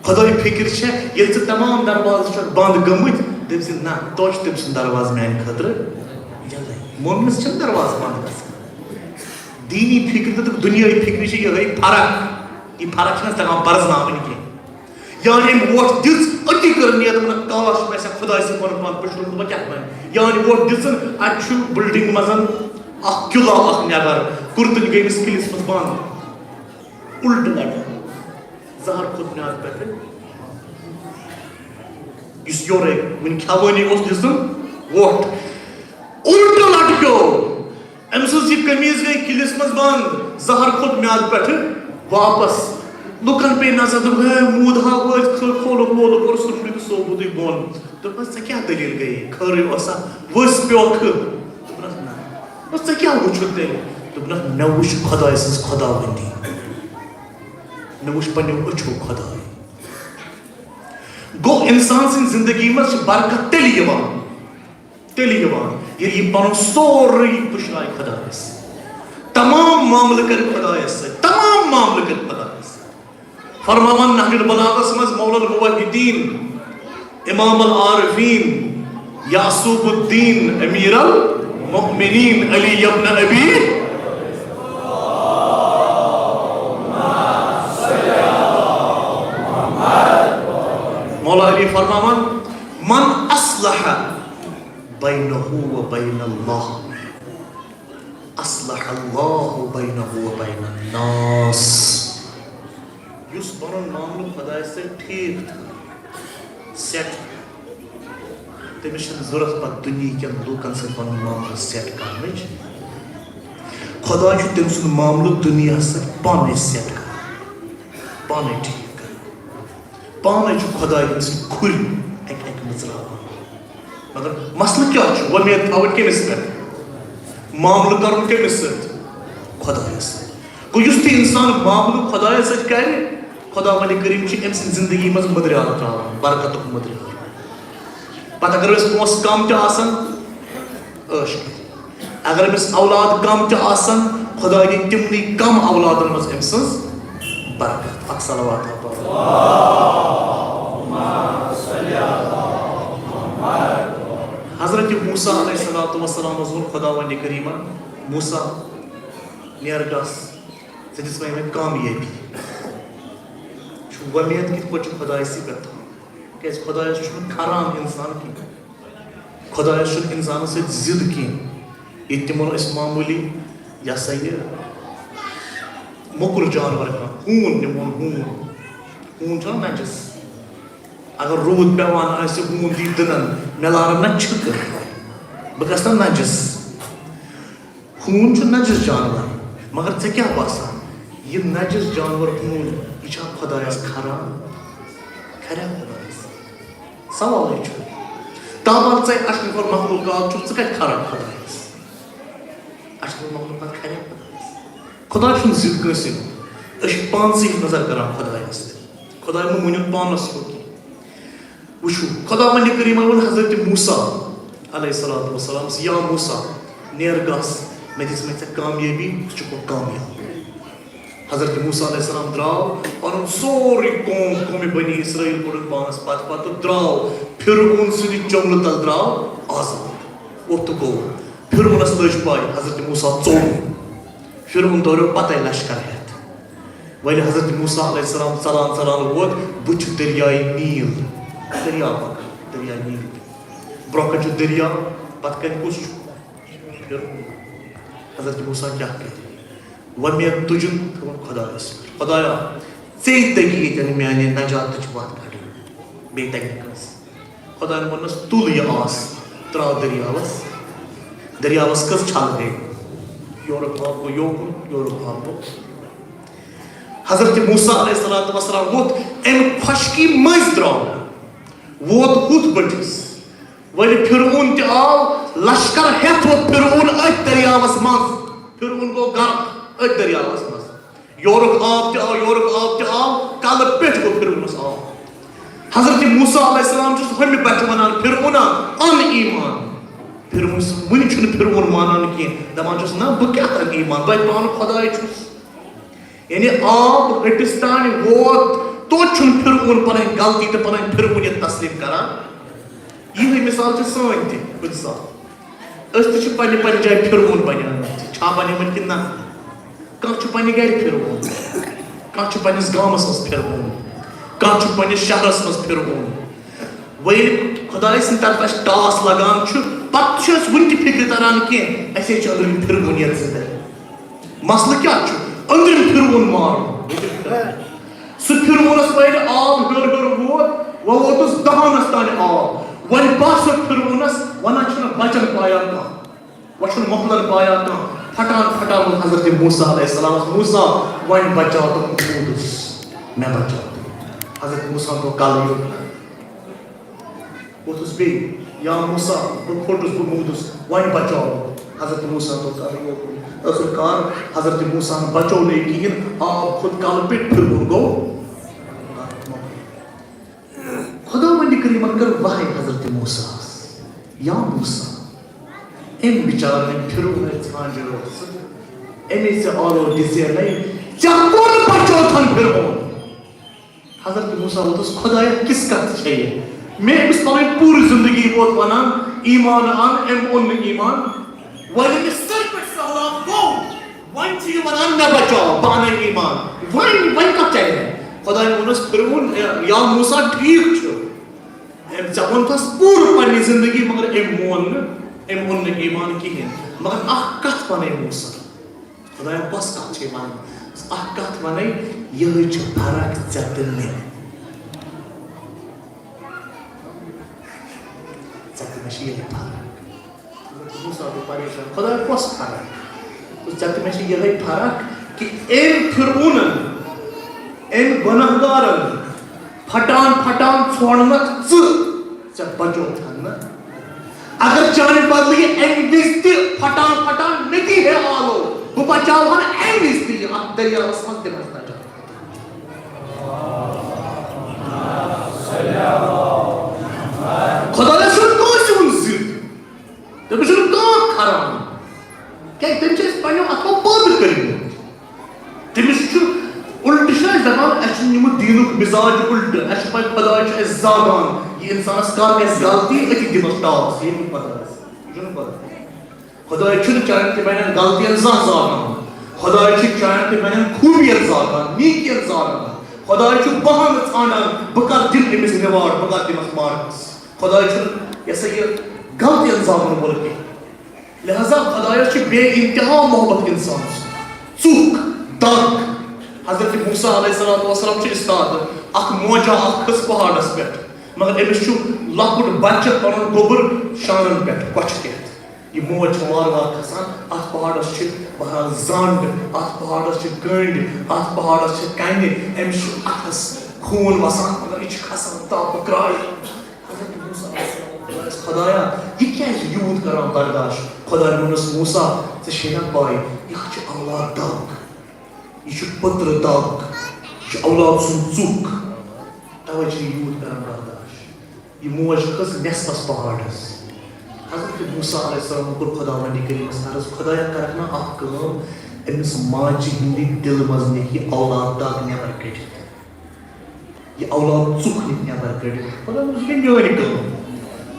خۄدٲے فِکِر چھےٚ، ییٚلہِ ژٕ تمام دروازٕ چھَکھ بنٛد گٔمٕتۍ، دٔپۍ زِ نہ، توتہِ چھُ تٔمۍ سُنٛد دروازٕ میٛانہِ خٲطرٕ یَلَے۔ مومنَس چھِنہٕ دروازٕ بنٛد گژھان۔ دیٖنی فِکرِ تہٕ دُنیٲیی فِکرِ چھِ یِہوٚے فرق۔ یہِ فرق چھِنہٕ اَسہِ تَگان پَرزناوٕنۍ کینٛہہ۔ یعنی أمۍ وۄٹھ دِژ، أتی کٔر نیت، ووٚنُن، کاش مےٚ آسہِ ہا خۄداے سٕنٛدِ پَنُن پان پٔشرٲومٕژ، بہٕ کیٛاہ بَنہٕ؟ یعنی وۄٹھ دِژٕن، اَتہِ چھُ بِلڈِنٛگ منٛز اَکھ قلعہ اَکھ نٮ۪بر، کوٚر تٔمۍ گٔمِس قلعس منٛز بنٛد۔ اُلٹہٕ لَٹہٕ زہر کھوٚت میٛادٕ پٮ۪ٹھٕ۔ یُس یورَے وٕنہِ کھٮ۪وٲنی اوس، دِژٕن وۄٹھ۔ اُلٹہٕ لَٹہٕ پیوٚو۔ أمۍ سٕنٛز یہِ قمیٖض گٔے قلعس منٛز بنٛد، زہر کھوٚت میٛادٕ پٮ۪ٹھٕ واپس۔ لُکن پیٚیہِ نظر، دوٚپُکھ، ہے، موٗد ہا وٲتۍ، کھٔ-، کھولُکھ وولُکھ، اوٚرُس روٚمبٕے تہٕ سوبودٕے بۄن۔ دوٚپمَس، ژےٚ کیٛاہ دٔلیٖل گٔیے؟ خٲرٕے اوسا؟ ؤسۍ پیوٚکھٕ؟ دوٚپنَس، نہ۔ دوٚپمَس، ژےٚ کیٛاہ وُچھُتھ تیٚلہِ؟ دوٚپنَس، مےٚ وٕچھ خۄداے سٕنٛز خۄداوندی۔ مےٚ وٕچھ پنٛنیو أچھو خۄداے۔ گوٚو، اِنسان سٕنٛدِ زِندگی منٛز چھِ برکت تیٚلہِ یِوان، تیٚلہِ یِوان، ییٚلہِ یہِ پَنُن سورُے پُشراوِ خۄدایَس۔ تمام معاملہٕ کَرِ خۄدایَس سۭتۍ، تمام معاملہٕ کَرِ خۄدایَس سۭتۍ۔ فرماوان نہج البلاغس منٛز، مولا الموحدین، امام العارفین، یعصوب الدین، امیر المؤمنین، علی ابن ابی۔ مولا علی فرماوان، من اصلح بینہ و بین اللہ، اصلح اللہ بینہ و بین الناس۔ یُس پنُن معاملہٕ خۄدایَس سۭتۍ ٹھیٖک تھاوِ، سیٹ تھاوِ، تٔمِس چھَنہٕ ضوٚرَتھ پَتہٕ دُنیہِکٮ۪ن لوٗکَن سۭتۍ پَنُن معاملہٕ سیٹ کَرنٕچ۔ خۄداے چھُ تٔمۍ سُنٛد معاملہٕ دُنیاہَس سۭتۍ پانَے سیٹ کَران، پانَے ٹھیٖک کَران۔ پانَے چھُ خۄداے تٔمۍ سٕنٛدۍ کھُرۍ اَکہِ اَکہِ مٕژراوان۔ مگر مسلہٕ کیٛاہ چھُ؟ وۄمید تھاوٕنۍ کٔمِس پٮ۪ٹھ؟ معاملہٕ کَرُن کٔمِس سۭتۍ؟ خۄدایَس سۭتۍ۔ گوٚو، یُس تہِ اِنسان معاملہٕ خۄدایَس سۭتۍ کَرِ، خۄداوندِ کریٖم چھُ أمۍ سٕنٛدِ زِندگی منٛز مٔدریٛار ترٛاوان، برکتُک مٔدریٛار۔ پَتہٕ اگر أمِس پونٛسہٕ کَم تہِ آسَن، عٲش کٔرِتھ۔ اگر أمِس اولاد کم تہِ آسن، خدا دِیہِ تِمنٕے کم اولادن منٛز أمۍ سٕنٛز برکت۔ اکھ صلوات ہا پرو۔ حضرت موسیٰ علیہ الصلوۃ والسلامس ووٚن خداوندِ کریمن، موسیٰ، نیر گژھ، ژےٚ دِژمے مےٚ کامیٲبی۔ چھُ وۄمید کِتھ پٲٹھۍ چھُ خدایسٕے پٮ۪ٹھ تھاوُن؟ کیازِ خدایس چھُنہٕ کھران انسان کینٛہہ۔ خۄدایَس چھُنہٕ اِنسانَس سۭتۍ ضِد کینٛہہ۔ ییٚتہِ نِمون أسۍ معموٗلی، یہِ ہسا یہِ، موٚکُر جانوَر کانٛہہ، ہوٗن نِمون، ہوٗن۔ ہوٗن چھُنہ نجس۔ اگر روٗد پٮ۪وان آسہِ، ہوٗن دی دٕنَن، مےٚ لارَن نہ چھِکہٕ۔ بہٕ گژھٕ نہ نجس۔ ہوٗن چھُ نجس جانور، مگر ژےٚ کیٛاہ باسان، یہِ نجس جانور ہوٗن، یہِ چھا خۄدایَس کھران؟ کھریا خۄدایَس؟ سوالٕے چھُ۔ تابان ژَے اشرف المخلوقات چھُکھ، ژٕ کَتہِ کھران خۄدایَس؟ اشرف المخلوقات کھریا خۄدایَس؟ خۄداے چھُنہٕ ضِد کٲنٛسہِ ہُنٛد۔ أسۍ چھِ پانسٕے نظر کران خۄدایَس۔ خۄداے مہٕ ؤنِو پانَس ہیوٚر کینٛہہ۔ وٕچھِو، خۄداوندِ کریٖمن ووٚن حضرت موسیٰ علیہ الصلوۃ والسلام، یا موسیٰ، نیر گژھ، مےٚ دِژ مےٚ ژےٚ کامیٲبی، ژٕ چھُکھ وۄنۍ کامیاب۔ حضرت موسیٰ علیہ السلام درٛاو، پنُن سورُے قوم، قومِ بنی اسرائیل کوٚڑُکھ پانس پتہٕ پتہٕ، درٛاو فرعون سٕنٛدِ چنگلہٕ تل درٛاو آزاد۔ ووٚتھ تہٕ گوٚو۔ فرعونس لٔج پاے، حضرت موسیٰ ژوٚل۔ فرعون دوریو پتے لشکر ہٮ۪تھ۔ وۄنۍ حضرت موسیٰ علیہ السلام ژلان ژلان ووت، بُتھِ چھُ دریائے نیل۔ دریا پکان، دریائے نیل۔ برونٛہہ کنہِ چھُ دریا، پتہٕ کنہِ کُس چھُ؟ فرعون۔ حضرت موسیٰ کیٛاہ کرِ؟ وۄنۍ مےٚ تُجُن تھوٚوُن خۄدایَس پٮ۪ٹھ۔ خۄدایا، ژےٚ تٔگی ییٚتٮ۪ن میانہِ نجاتٕچ وَتھ کَڑٕنۍ۔ بیٚیہِ تَگہِ نہٕ کٲنٛسہِ۔ خۄدایَن ووٚننَس، "تُل یہِ آس، ترٛاو دٔریاوَس۔" دٔریاوَس کٔژ چھَلہٕ گٔے؟ یورُک آب گوٚو یوکُن، یورُک آب گوٚو۔ حضرت موسیٰ علیہ الصلوۃ والسلام ووٚتھ اَمہِ خۄشکی مٔنٛزۍ درٛاو، ووت ہُتھ بٔٹھِس۔ وۄنۍ فرعون تہِ آو، لشکر ہٮ۪تھ ووت فرعون أتھۍ دٔریاوَس منٛز۔ فرعون گوٚو غرق أتھۍ دٔریاوَس منٛز۔ یورُک آب تہِ آو، یورُک آب تہِ آو، کلہٕ پٮ۪ٹھ گوٚو فرعونَس آب۔ حضرت موسیٰ علیہ السلام چھُس ہُمہِ بَٹھِ وَنان، "فرعونا، اَن ایمان۔" فرعون چھُس، وُنہِ چھُنہٕ فرعون مانان کینٛہہ، دَپان چھُس، "نہ، بہٕ کیٛاہ اَنہٕ ایمان؟ بہٕ پانہٕ خۄداے چھُس۔" یعنی آب ہٹِس تانۍ ووت، توتہِ چھُنہٕ فرعون پنٕنۍ غلطی تہٕ پنٕنۍ فرعونیت تسلیم کران۔ یِہے مثال چھِ سٲنۍ تہِ کُنہِ ساتہٕ۔ أسۍ تہِ چھِ پننہِ پننہِ جایہِ فرعون بنیمٕتۍ۔ چھا بنیمٕتۍ کِنہٕ نہ؟ کانٛہہ چھُ پننہِ گرِ فرعون، کانٛہہ چھُ پننِس گامس منٛز فرعون، کانٛہہ چھُ پننِس شہرس منٛز فرعون۔ وۄنۍ ییٚلہِ خۄداے سٕنٛدِ طرفہٕ اَسہِ ٹاس لگان چھُ، پتہٕ چھُ اَسہِ وُنہِ تہِ فِکرِ تران کینٛہہ، اَسہِ ہے چھِ أنٛدرِم فرعونیت زندٕ۔ مسلہٕ کیٛاہ چھُ؟ أنٛدرِم فرعون مارُن۔ سُہ فرعونس وَنہِ آب ہیوٚر ہیوٚر ووت، وۄنۍ ووتُس دہانس تانۍ آب۔ وۄنۍ باسیو فرعونس، وۄنۍ نہ چھُنہٕ بچن پایا کانٛہہ، وۄنۍ چھُنہٕ مۄکلن پایا کانٛہہ۔ پھٹان پھٹان ووٚن حضرت موسیٰ علیہ السلامس، "موسیٰ، وۄنۍ بچاو تہٕ موٗدُس، مےٚ بچاو تہٕ۔" حضرت موسیٰ گوٚو کلہٕ یوٚت۔ ووٚتھُس بیٚیہِ، "یا موسیٰ، بہٕ پھوٚٹُس، بہٕ موٗدُس، وۄنۍ بچاو۔" حضرت موسیٰ توٚر کلہٕ یوکُن۔ ٲخٕر کار حضرت موسیٰ ہن بچوو نہٕ یہِ کِہیٖنۍ، آب کھوٚت کلہٕ پٮ۪ٹھ، فرعون گوٚو۔ خۄداوندِ کریٖمن کٔر وحی حضرت موسیٰ ہس، "یا موسیٰ، أمۍ بِچارٕ، أمۍ فرعون ژھانٛجہِ رٲژ، أمۍ ژےٚ آلو دِژے نَے، ژےٚ کوٚت بچوتھن فرعون؟" حضرت موسیٰ ووٚتھُس، "خۄدایا، کِژھ کتھ چھےٚ یہِ؟ مےٚ أمِس پنٕنۍ پوٗرٕ زندگی ووت ونان، ایمان ان، أمۍ اوٚن نہٕ ایمان۔ وۄنۍ أمِس سرٕ پٮ۪ٹھ سہلاب گوٚو، وۄنۍ چھُ یہِ ونان، مےٚ بچاو، بہٕ انَے ایمان۔ وۄنۍ، وۄنۍ کتھ چلہِ مےٚ؟" خۄدایَن ووٚنُس، "فرعون، یا موسیٰ، ٹھیٖک چھُ، أمۍ، ژےٚ ووٚنتھس پوٗرٕ پننہِ زندگی، مگر أمۍ مون نہٕ، أمۍ اوٚن نہٕ ایمان کِہیٖنۍ۔ مگر اکھ کتھ ونے موسیٰ۔" خۄدایا، کۄس کتھ چھے ونٕنۍ؟ اکھ کتھ ونے، یِہے چھِ فرق ژےٚ تہٕ مےٚ۔ ژےٚ تہٕ مےٚ چھِ یِہے فرق۔ حضرت موسیٰ گوٚو پریشان، خۄدایا، کۄس فرق؟ تہٕ ژےٚ تہٕ مےٚ چھِ یِہے فرق کہِ أمۍ فرعونن، أمۍ گۄناہ گارن پھٹان پھٹان ژھونڈنکھ ژٕ، ژےٚ بچوتھن نہٕ۔ اگر چانہِ بدلہٕ یہِ امہِ وِزِ تہِ پھٹان پھٹان مےٚ تہِ ہے آلو، بہٕ بچاوہن امہِ وِزِ تہِ یہِ اتھ دٔریاوس منٛز، دِمس نجات۔ خۄدایس چھُنہٕ کٲنٛسہِ ہُنٛد ضد، تٔمِس چھُنہٕ کانٛہہ کھران، کیٛازِ تٔمۍ چھِ أسۍ پننیو اتھو پٲدٕ کٔرمٕتۍ۔ تٔمِس چھُ الٹہٕ چھِ أسۍ دَپان، اَسہِ چھُ نیوٗمُت دیٖنُک مِزاج الٹہٕ۔ اَسہِ چھُ پَے خۄداے چھُ اَسہِ زاگان۔ یہِ اِنسانَس کَر گژھِ غلطی، أتی دِمَس ٹاس۔ یہِ نہٕ خۄدایَس۔ یہِ چھُنہٕ خۄداے۔ خۄداے چھُنہٕ چانہِ تہٕ میٛانٮ۪ن غلطیَن زانٛہہ زاگان۔ خۄداے چھُ چانٮ۪ن تہٕ میٛانٮ۪ن خوٗبیَن زاگان، نیٖکیَن زاگان۔ خۄداے چھُ بہانہٕ ژھانٛڈان، بہٕ کَر دِمہٕ أمِس reward، بہٕ کَر دِمَس marks۔ خۄداے چھُنہٕ یہِ ہسا یہِ غلطیَن زاگَن وول کینٛہہ۔ لہذا خۄدایَس چھِ بے انتہا محبت اِنسانَس۔ ژُکھ، دَگ۔ حضرت موسیٰ علیہ الصلوۃ والسلام چھِ استاد، اکھ موجہ اکھ کھٔژ پہاڑَس پٮ۪ٹھ، مگر أمِس چھُ لۄکُٹ بچہ پنُن گوٚبُر شانَن پٮ۪ٹھ کۄچھِ کھٮ۪تھ۔ یہِ موج چھِ وارٕ وارٕ کھسان، اَتھ پہاڑَس چھِ بہرحال زنٛڈ، اَتھ پہاڑَس چھِ کٔنٛڈۍ، اَتھ پہاڑَس چھِ کَنہِ، أمِس چھُ اَتھَس خوٗن وَسان، مگر یہِ چھِ کھسان تاپہٕ کرٛایہِ۔ حضرت موسیٰ علیہ السلام ووٚن خۄدایس، خۄدایا، یہِ کیٛازِ یوٗت کران برداش؟ خۄداین ووٚنُس، موسیٰ، ژےٚ چھے نا پَے، یہِ چھُ اولاد دَگ، یہِ چھُ پٔترٕ دَگ، یہِ چھُ اولاد سُنٛد ژُکھ، توے چھُ یہِ یوٗت کران برداش۔ یہِ موج کھٔژ نٮ۪صفس پہاڑس۔ حضرت موسیٰ علیہ السلام کوٚر خداوندِ کریٖمس عرض، خدایا، کرکھ نا اکھ کٲم، أمِس ماجہِ ہٕنٛدِ دِلہٕ منٛز نِکھ یہِ اولاد دگ نٮ۪بر کٔڑِتھ۔ یہِ اولاد ژوٚک نِکھ نٮ۪بر کٔڑِتھ۔ خداین ووٚن، یہِ گٔے میٲنۍ کٲم۔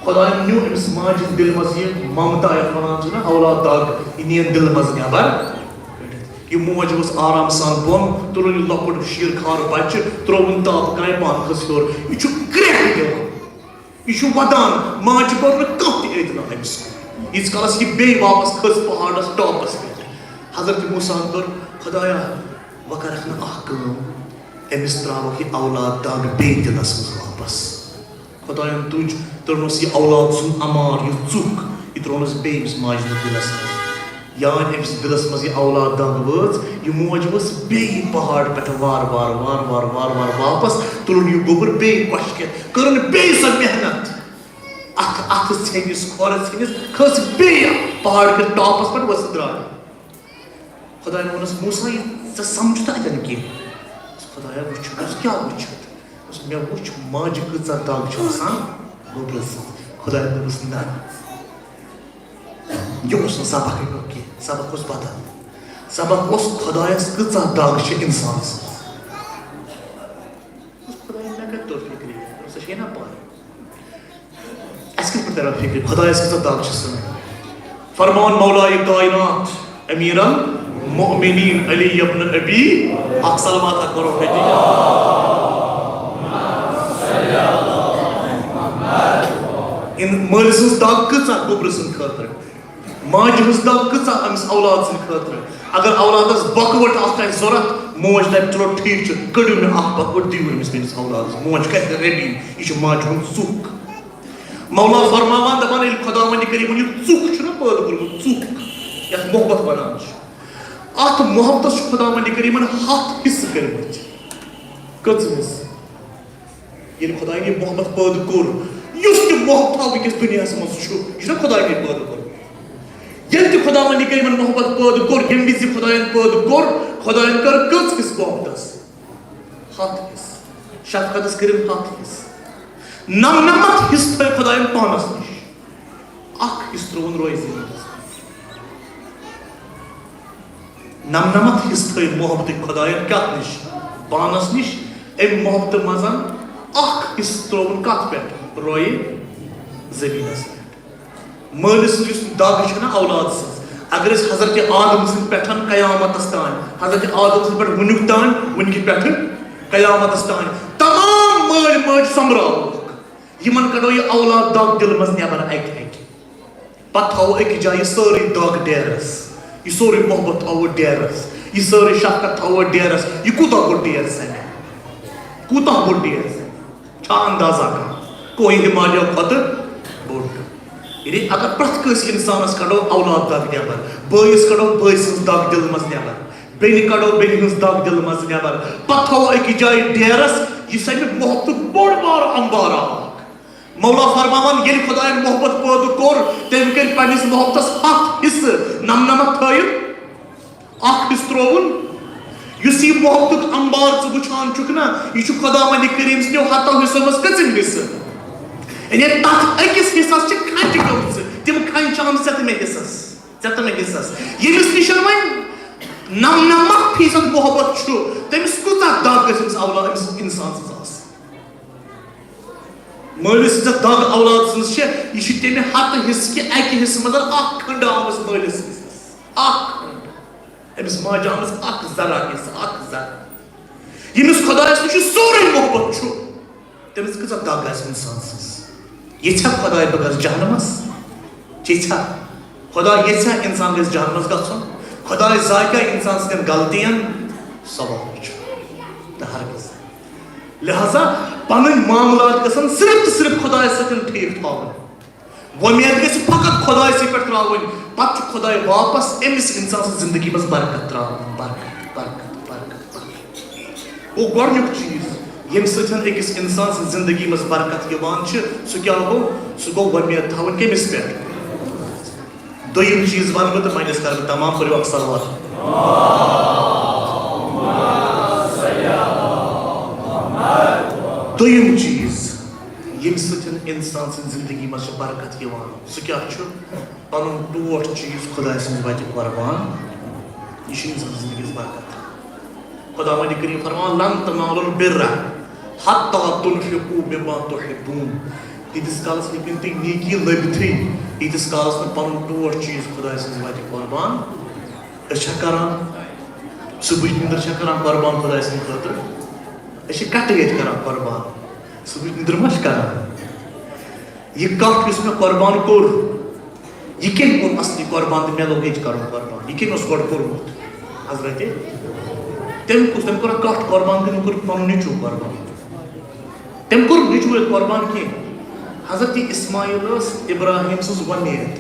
خداین نیوٗ أمِس ماجہِ ہٕنٛدِ دِلہٕ منٛز یہِ ممتا یتھ ونان چھِ نا اولاد دگ، یہِ نِیَن دِلہٕ منٛز نٮ۪بر کٔڑِتھ۔ یہِ موج ؤژھ آرام سان بۄن، تُلُن یہِ لۄکُٹ شیٖر خار بچہِ، ترٛووُن تاپہٕ کامہِ، پانہٕ کھٔژ ہیوٚر۔ یہِ چھُ کرٛٮ۪کھ دِوان۔ یہِ چھُ ودان، ماجہِ کوٚر نہٕ کانٛہہ تہِ اعتنا أمِس کُن۔ ییٖتِس کالس یہِ بیٚیہِ واپس کھٔژ پہاڑس ٹاپس پٮ۪ٹھ۔ حضرت موسیٰ ہن کٔر، خدایا، وۄنۍ کرکھ نہٕ اکھ کٲم، أمِس ترٛاوکھ یہِ اولاد دگ بیٚیہِ دِلس منٛز واپس۔ خداین تُج، ترٛوونس یہِ اولاد سُنٛد امار، یہِ ژُکھ، یہِ ترٛوونس بیٚیہِ أمِس ماجہِ ہٕنٛدِس دِلس منٛز۔ یا أمِس دِلس منٛز یہِ اولاد دگ وٲژ، یہِ موج ؤژھ بیٚیہِ پہاڑ پٮ۪ٹھ وارٕ وارٕ، وارٕ وارٕ، وارٕ وارٕ واپس، تُلُن یہِ گوٚبُر بیٚیہِ کۄچھِ کٮ۪تھ، کٔرٕن بیٚیہِ سۄ محنت۔ اتھٕ، اتھٕ ژھیٚنِس، کھۄرس ژھیٚنِس، کھٔژ بیٚیہِ پہاڑ کِس ٹاپس پٮ۪ٹھ، ؤژھ تہٕ درٛاے۔ خداین ووٚنُس، موسیٰ، یہِ ژےٚ سمجھُتھا اتٮ۪ن کینٛہہ؟ دوٚپُس، خدایا، وٕچھ، دوٚپُس، کیٛاہ وٕچھتھ؟ دوٚپُس، مےٚ وٕچھ ماجہِ کۭژاہ دگ چھِ آسان گوٚبرِس۔ خداین دوٚپُس، نہ۔ یہِ اوس نہٕ سبقٕے یوت کینٛہہ، سبق اوس بدل۔ سبق اوس خۄدایس کۭژاہ دگ چھِ انسان سٕنٛز۔ خۄداین مےٚ کتہِ توٚر فکرِ؟ سۄ چھے نا پاے۔ اَسہِ کِتھ پٲٹھۍ ترِ فکرِ؟ خۄدایس کۭژاہ دگ چھِ سٲنۍ۔ فرمان مولائے کائنات، امیر المؤمنین علی ابن ابی، اکھ صلوات اکھ پرو۔ ان مٲلۍ سٕنٛز دگ کۭژاہ گوٚبرٕ سٕنٛدِ خٲطرٕ، ماجہِ ہٕنٛز دگ کۭژاہ أمِس اولاد سٕنٛدِ خٲطرٕ۔ اگر اولادس بۄکہٕ وَٹہٕ اکھ آسہِ ضوٚرتھ، موج دَپہِ، چلو ٹھیٖک چھُ، کٔڑِو مےٚ اکھ بۄکہٕ وَٹہٕ، دِیِو أمِس میٲنِس اولادس۔ موج کرِ رٔبی، یہِ چھِ ماجہِ ہُنٛد ژُکھ۔ مولا فرماوان دَپان، ییٚلہِ خداوندِ کریٖمن یہِ ژُکھ چھُنہ پٲدٕ کوٚرمُت، ژُکھ یَتھ محبت وَنان چھِ، اَتھ محبتس چھُ خداوندِ کریٖمن ہَتھ حصہٕ کٔرمٕتۍ۔ کٔژ حصہٕ؟ ییٚلہِ خۄدایَن یہِ محبت پٲدٕ کوٚر، یُس تہِ محبت وٕنکیٚس دُنیاہَس منٛز چھُ، یہِ چھُنہ خۄدایَن یہِ پٲدٕ کوٚرمُت۔ ییٚلہِ تہِ خۄداوندِ کریٖمن محبت پٲدٕ کوٚر، ییٚمہِ وِزِ خۄدایَن پٲدٕ کوٚر، خۄدایَن کٔر کٔژ حصہٕ محبتَس؟ ہَتھ حصہٕ۔ شفقتَس کٔرِن ہَتھ حصہٕ۔ نَمنَمَتھ حصہٕ تھٲے خۄدایَن پانَس نِش۔ اَکھ حصہٕ ترٛووُن روے زٔمیٖنَس۔ نَمنَمَتھ حصہٕ تھٲے محبتٕکۍ خۄدایَن کَتھ نِش؟ پانَس نِش۔ اَمہِ محبتہٕ منٛز اَکھ حصہٕ ترٛووُن کَتھ پٮ۪ٹھ؟ رویہِ زٔمیٖنَس پٮ۪ٹھ۔ مٲلِس یُس دَگ چھَنہ اولاد سٕنٛز، اگر أسۍ حضرت آدم سٕنٛدِ پٮ۪ٹھ قیامتَس تام، حضرت آدم سٕنٛدِ پٮ۪ٹھ وٕنیُک تام، وٕنکہِ پٮ۪ٹھٕ قیامتَس تام، تمام مٲلۍ مٲج سۄمبراووکھ۔ یِمن کڑو یہِ اولاد دگ دِلہٕ منٛز نٮ۪بر اکہِ اکہِ۔ پتہٕ تھاوو أکِس جایہِ یہِ سٲرٕے دگ ڈیرس، یہِ سورُے محبت تھاوو ڈیرس، یہِ سٲرٕے شفقت تھاوو ڈیرس۔ یہِ کوٗتاہ بوٚڑ ڈیر سنہِ؟ کوٗتاہ بوٚڑ ڈیر سنہِ؟ چھا اندازہ کانٛہہ؟ کوہِ ہمالیہ کھۄتہٕ بوٚڑ۔ یعنی اگر پرٛٮ۪تھ کٲنٛسہِ انسانس کڑو اولاد دگ نٮ۪بر، بٲیِس کڑو بٲے سٕنٛز دگ دِلہٕ منٛز نٮ۪بر، بیٚنہِ کڑو بیٚنہِ ہٕنٛز دگ دِلہٕ منٛز نٮ۪بر، پتہٕ تھاوو أکِس جایہِ ڈیرس، یہِ سنہِ محبتُک بوٚڑ بارٕ امبارا اکھ۔ مولا فرماوان، ییٚلہِ خۄدایَن محبت پٲدٕ کوٚر، تٔمۍ کٔرۍ پننِس محبتس ہتھ حصہٕ، نمنمتھ تھٲیِتھ، اکھ حصہٕ ترٛووُن۔ یُس یہِ محبتُک امبار ژٕ وٕچھان چھُکھ نا، یہِ چھُ خۄداوندِ کریٖم سٕنٛدیو ہتو حصو منٛز کٔژِم حصہٕ؟ یعنی تتھ أکِس حصس چھِ کھنٛجہِ گٔمژٕ، تِم کھنٛجہِ چھِ آمژٕ ژےٚ تہٕ مےٚ حصس، ژےٚ تہٕ مےٚ حصس۔ ییٚمِس نِش وۄنۍ نمنمتھ فیصد محبت چھُ، تٔمِس کۭژاہ دگ گژھِ أمِس اولاد، أمِس انسان سٕنٛز آسٕنۍ؟ مٲلِس یۄس دگ اولاد سٕنٛز چھےٚ، یہِ چھِ تَمہِ ہتہٕ حصہٕ کہِ اَکہِ حصہٕ منٛز اکھ کھنٛڈ آمٕژ مٲلِس حصس۔ اکھ کھنٛڈ۔ أمِس ماجہِ آمٕژ اکھ ذرہ حصہٕ، اکھ ذرہ۔ ییٚمِس خۄدایَس نِش یہِ سورُے محبت چھُ، تٔمِس کۭژاہ دگ آسہِ اِنسان سٕنٛز؟ ییٚژھیٛا خۄداے بہٕ گژھٕ جہنمس؟ ییٚژھیٛا؟ خۄداے ییٚژھیٛا اِنسان گژھِ جہنمس گژھُن؟ خۄداے زایہِ کیٛاہ اِنسان سٕنٛدٮ۪ن غلطین؟ سوال چھُ۔ نہ، ہرگز۔ لہذا پنٕنۍ معاملات گژھن صرف تہٕ صرف خۄدایس سۭتۍ ٹھیٖک تھاوٕنۍ۔ وۄمید گژھِ فقط خۄدایسٕے پٮ۪ٹھ ترٛاوٕنۍ، پتہٕ چھُ خۄداے واپس أمِس انسان سٕنٛز زندگی منٛز برکت ترٛاوان، برکت، برکت، برکت۔ گوٚو گۄڈٕنیُک چیٖز، ییٚمہِ سۭتۍ أکِس انسان سٕنٛز زندگی منٛز برکت یِوان چھِ، سُہ کیٛاہ گوٚو؟ سُہ گوٚو وۄمید تھاوٕنۍ کٔمِس پٮ۪ٹھ؟ دوٚیِم چیٖز وَنہٕ بہٕ تہٕ وۄنۍ أسۍ کَرٕ بہٕ تمام، پٔرِو اکھ صلوات۔ دوٚیِم چیٖز، ییٚمہِ سۭتۍ اِنسان سٕنٛزِ زِندگی منٛز چھِ برکت یِوان۔ سُہ کیٛاہ چھُ؟ پَنُن ٹوٹھ چیٖز خۄداے سٕنٛزِ وَتہِ قۄربان۔ یہِ چھُ اِنسان سٕنٛز زِندگی ہٕنٛز برکت۔ خۄداوندِ کریٖم فرماوان، "لن تنالوا البر حتی تنفقوا مما تحبون۔" ییٖتِس کالَس ہیٚکِو نہٕ تُہۍ نیکی لٔبِتھٕے، ییٖتِس کالَس نہٕ پَنُن ٹوٹھ چیٖز خۄداے سٕنٛزِ وَتہِ قۄربان۔ أسۍ چھا کران؟ صُبحٕچ نِندٕر چھا کران قۄربان خۄداے سٕنٛدِ خٲطرٕ؟ أسۍ چھِ کَٹہٕ ییٚتہِ کران قۄربان۔ صُبحٕچ نِندٕر ما چھِ کران؟ یہِ کَٹھ یُس مےٚ قۄربان کوٚر، یہِ کٔمۍ کوٚر اصلی قۄربان تہٕ مےٚ لوٚگ ییٚتہِ کرُن قۄربان؟ یہِ کٔمۍ اوس گۄڈٕ کوٚرمُت؟ حضرت، تٔمۍ کُس، تٔمۍ کوٚر اکھ کَٹھ قۄربان، تٔمۍ کوٚر پَنُن نیٚچوٗ قۄربان۔ تٔمۍ کوٚر نیٚچوٗ یوت قۄربان کینٛہہ۔ حضرت اسماعیل ٲس ابراہیم سٕنٛز وۄمید۔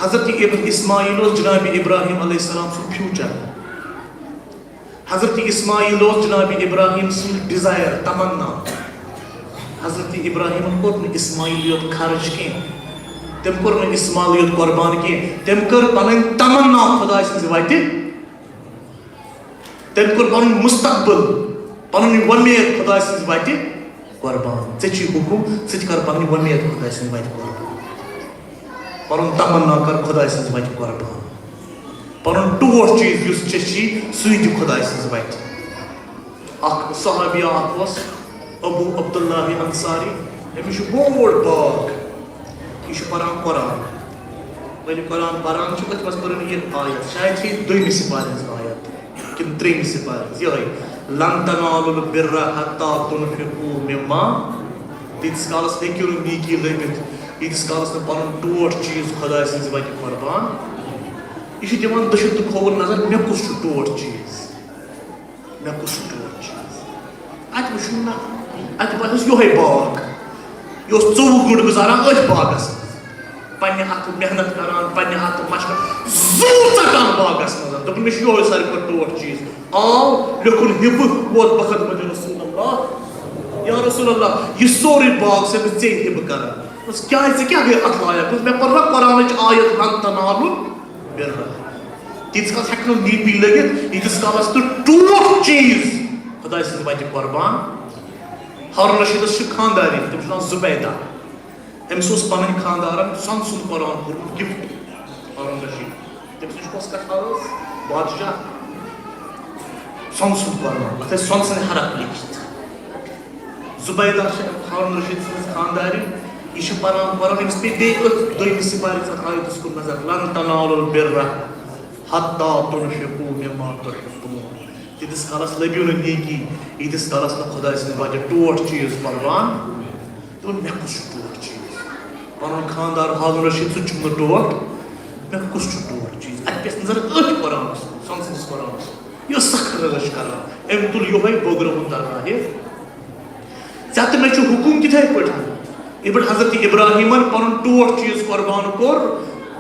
حضرت اب-، اسماعیل اوس جناب ابراہیم علیہ السلام سُنٛد future۔ حضرت اسماعیل اوس جناب ابراہیم سُنٛد desire، تمنا۔ حضرت ابراہیمن کوٚر نہٕ اسماعیل یوت خرٕچ کینٛہہ، تٔمۍ کوٚر نہٕ اسماعیل یوت قۄربان کینٛہہ، تٔمۍ کٔر پنٕنۍ تمنا خۄداے سٕنٛزِ وتہِ، تٔمۍ کوٚر پنُن مستقبل، پنٕنۍ وۄمید خۄداے سٕنٛزِ وتہِ قۄربان۔ ژےٚ چھُے حُکُم، ژٕ تہِ کر پنٕنۍ وۄمید خۄداے سٕنٛزِ وتہِ قۄربان۔ پنُن تمنا کر خۄداے سٕنٛزِ وتہِ قۄربان۔ پنُن ٹوٹھ چیٖز یُس ژےٚ چھی، سُے دِ خۄداے سٕنٛزِ وتہِ۔ اکھ صحابی اکھ اوس ابو عبداللہ انصاری، أمِس چھُ بوٚڑ باغ، یہِ چھُ پران قرآن۔ ییٚلہِ قرآن پران چھُ، أتھۍ منٛز پٔرٕن یہِ آیت، شاید چھِ یہِ دوٚیمہِ سپارِ ہٕنٛز آیت کِنہٕ ترٛیٚیِمہِ سپارِ ہٕنٛز، یِہوٚے، "لن تنالوا البر حتی تنفقوا مما"۔ تیٖتِس کالس ہیٚکِو نہٕ نیکی لٔبِتھ، ییٖتِس کالس نہٕ پنُن ٹوٹھ چیٖز خۄداے سٕنٛزِ وتہِ قۄربان۔ یہِ چھُ دِوان دٔچھُن تہٕ کھووُر نظر، مےٚ کُس چھُ ٹوٹھ چیٖز؟ مےٚ کُس چھُ ٹوٹھ چیٖز؟ اَتہِ وٕچھُن نہ، اَتہِ باسیٚس یِہوٚے باغ۔ یہِ اوس ژوٚوُہ گٲنٛٹہٕ گُزاران أتھۍ باغس منٛز۔ پننہِ اَتھٕ محنت کران، پننہِ اَتھٕ مشقت، زُو ژٹان باغس منٛز۔ دوٚپُن، "مےٚ چھُ یِہوٚے ساروی کھۄتہٕ ٹوٹھ چیٖز۔" آو، لیوٚکھُن ہِبہٕ، ووت بخت مدینہ رسول اللہ۔ یا رسول اللہ، یہِ سورُے باغ چھُسے بہٕ ژےٚ ہِبہٕ کران۔ دوٚپُس، "کیٛازِ؟ ژےٚ کیٛاہ گٔے اَتھ لایق؟" دوٚپُس، "مےٚ پٔر نہ قرآنٕچ آیت، 'لن تنالوا البر'۔" تیٖتِس کالس ہٮ۪کہِ نہٕ نیکی لٔگِتھ، ییٖتِس کالس نہٕ ٹوٹھ چیٖز خۄداے سٕنٛزِ وتہِ قۄربان۔ ہارون رشیٖدس چھِ خانٛدارِنۍ، تٔمِس چھُ ناو زُبیدہ۔ أمِس اوس پنٕنۍ خانٛدارن سۄنہٕ سُنٛد قرآن کوٚرمُت gift۔ ہارون رشیٖد، تٔمِس نِش کۄس کتھ ٲس؟ بادشاہ۔ سۄنہٕ سُنٛد قرآن، اتھ ٲسۍ سۄنہٕ سٕنٛدۍ حرف لیٖکھِتھ۔ زُبیدہ چھِ ہارون رشیٖد سٕنٛز خانٛدارِنۍ۔ یہِ چھِ پران، پران، أمِس پیٚیہِ بیٚیہِ أتھۍ دوٚیمِس سِپارِ یَتھ آیتَس کُن نظر، "لن تنالوا البر حتی تنفقوا مما تحبون۔" تیٖتِس کالَس لٔبِو نہٕ نیکی، ییٖتِس کالَس نہٕ خۄداے سٕنٛدِ وتہِ ٹوٹھ چیٖز قۄربان۔ دوٚپُن، "مےٚ کُس چھُ ٹوٹھ چیٖز؟ پنُن خانٛدار ہارون رشیٖد، سُہ تہِ چھُم نہٕ ٹوٹھ۔ مےٚ کُس چھُ ٹوٹھ چیٖز؟" اَتہِ پیٚیَس نظر أتھۍ قرآنَس کُن، سۄنہٕ سٕنٛدِس قرآنَس کُن۔ یہِ ٲس سخ رٲچھ کران۔ أمۍ تُل یِہوٚے بٲگرٲوُن درگاہہِ۔ ژےٚ تہٕ مےٚ چھُ حُکُم تِتھَے پٲٹھۍ۔ یِتھ پٲٹھۍ حضرت ابراہیمن پنُن ٹوٹھ چیٖز قۄربان کوٚر،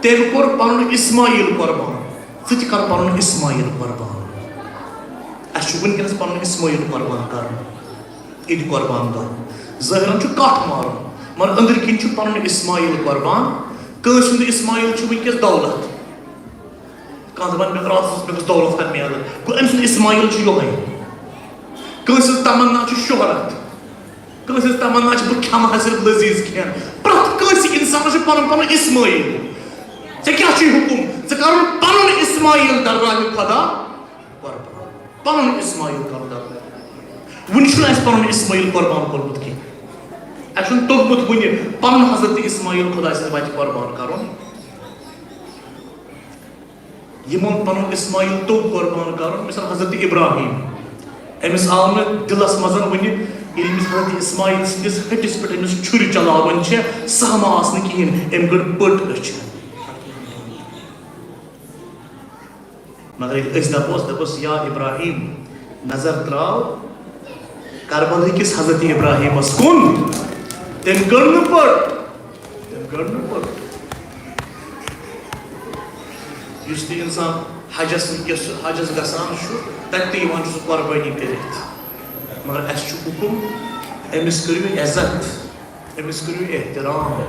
تٔمۍ کوٚر پنُن اسماعیل قۄربان۔ ژٕ تہِ کر پنُن اسماعیل قۄربان۔ اَسہِ چھُ وٕنکیٚنَس پنُن اسماعیل قۄربان کرُن۔ عیٖدِ قۄربان دۄہ۔ ظٲہِرَن چھُ کَٹھ مارُن، مگر أنٛدٕرۍ کِنۍ چھُ پنُن اسماعیل قۄربان۔ کٲنٛسہِ ہُنٛد اسماعیل چھُ وٕنکیٚس دولت۔ کانٛہہ دَپان، "مےٚ راتَس اوس، مےٚ گوٚژھ دولت ہن میلٕنۍ۔" گوٚو، أمۍ سُنٛد اسماعیل چھُ یِہوٚے۔ کٲنٛسہِ ہٕنٛز تمنا چھِ شہرت، کٲنٛسہِ ہٕنٛز تمنا چھِ، "بہٕ کھٮ۪مہٕ ہا صرف لذیذ کھٮ۪ن۔" پرٛٮ۪تھ کٲنٛسہِ اِنسانَس چھُ پَنُن پَنُن اسماعیل۔ ژےٚ کیٛاہ چھُے حُکُم؟ ژٕ کَرُن پَنُن اسماعیل درگاہِ خۄدا قۄربان۔ پَنُن اسماعیل کَرُن درگاہِ۔ وُنہِ چھُنہٕ اَسہِ پَنُن اسماعیل قۄربان کوٚرمُت کینٛہہ۔ اَسہِ چھُنہٕ توٚگمُت وُنہِ پَنُن حضرت اسماعیل خۄداے سٕنٛزِ وَتہِ قۄربان کَرُن۔ یِمو پنُن اسماعیل توٚگ قۄربان کرُن، مثال حضرت ابراہیم، أمِس آو نہٕ دِلس منٛز وُنہِ، ییٚلہِ أمِس حضرت اسماعیل سٕنٛدِس ۂٹِس پٮ۪ٹھ أمِس چھُرِ چلاوٕنۍ چھےٚ، سہمہٕ آسنہٕ کِہیٖنۍ، أمۍ کٔڑ پٔٹ أچھن۔ مگر ییٚلہِ أسۍ دپوس، دپوس، "یا ابراہیم، نظر تراو کربلہٕ کِس حضرت ابراہیمس کُن"، تٔمۍ کٔڑ نہٕ پٔٹ۔ تٔمۍ کٔڑ نہٕ پٔٹ۔ یُس تہِ اِنسان حجس، یُس حجس گژھان چھُ، تَتہِ تہِ یِوان چھُ سُہ قۄربٲنی کٔرِتھ۔ مگر اَسہِ چھُ حُکُم، أمِس کٔرِو عزت، أمِس کٔرِو احترام۔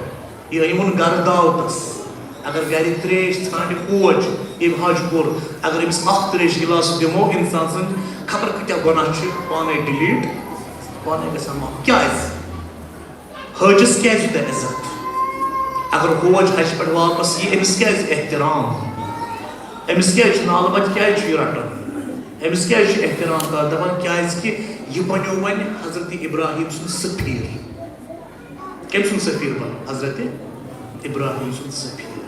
یہِ أنۍوُن گرٕ دعوتس۔ اگر گرِ تریش ژھانٛڈِ کوچ، ییٚمۍ حج کوٚر، اگر أمِس اکھ تریش گِلاس دِمو، اِنسان سٕنٛدۍ خبر کۭتیاہ گۄناہ چھِ پانے delete، پانے گژھان معاف۔ کیٛازِ؟ حٲجِس کیٛازِ یوٗتاہ عزت؟ اگر حوج حجہِ پٮ۪ٹھ واپس یی، أمِس کیٛازِ احترام؟ أمِس کیٛازِ چھُ نالہٕ بتہِ کیٛازِ چھُ یہِ رٹان؟ أمِس کیٛازِ چھُ احترام کران؟ دپان، کیٛازِ کہِ یہِ بنیو وۄنۍ حضرت ابراہیم سُنٛد سفیر۔ کٔمۍ سُنٛد سفیر بنو؟ حضرت ابراہیم سُنٛد سفیر۔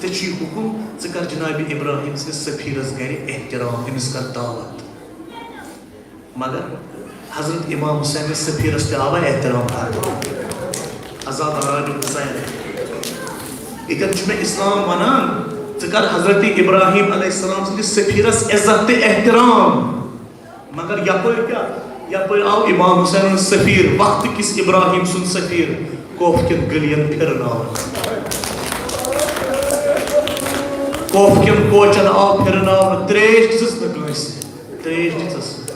ژےٚ چھُے حُکُم، ژٕ کر جناب ابراہیم سٕنٛدِس سفیرس گرِ احترام، أمِس کر دعوت۔ مگر حضرت امام حسین سفیرس تہِ آوا احترام کرنہٕ؟ عزاداران حسین، ییٚتٮ۪ن چھُ مےٚ اسلام ونان، ژٕ کر حضرت ابراہیم علیہ السلام سٕنٛدِس سفیرس عزت تہٕ احترام۔ مگر یپٲرۍ کیٛاہ؟ یپٲرۍ آو امام حسین سفیر، وقت کِس ابراہیم سُنٛد سفیر، کوفہٕ کٮ۪ن گلیَن پھِرناونہٕ۔ کوفہٕ کٮ۪ن کوچن آو پھِرناونہٕ، ترٛیش دِژٕس نہٕ کٲنٛسہِ، ترٛیش دِژٕس نہٕ۔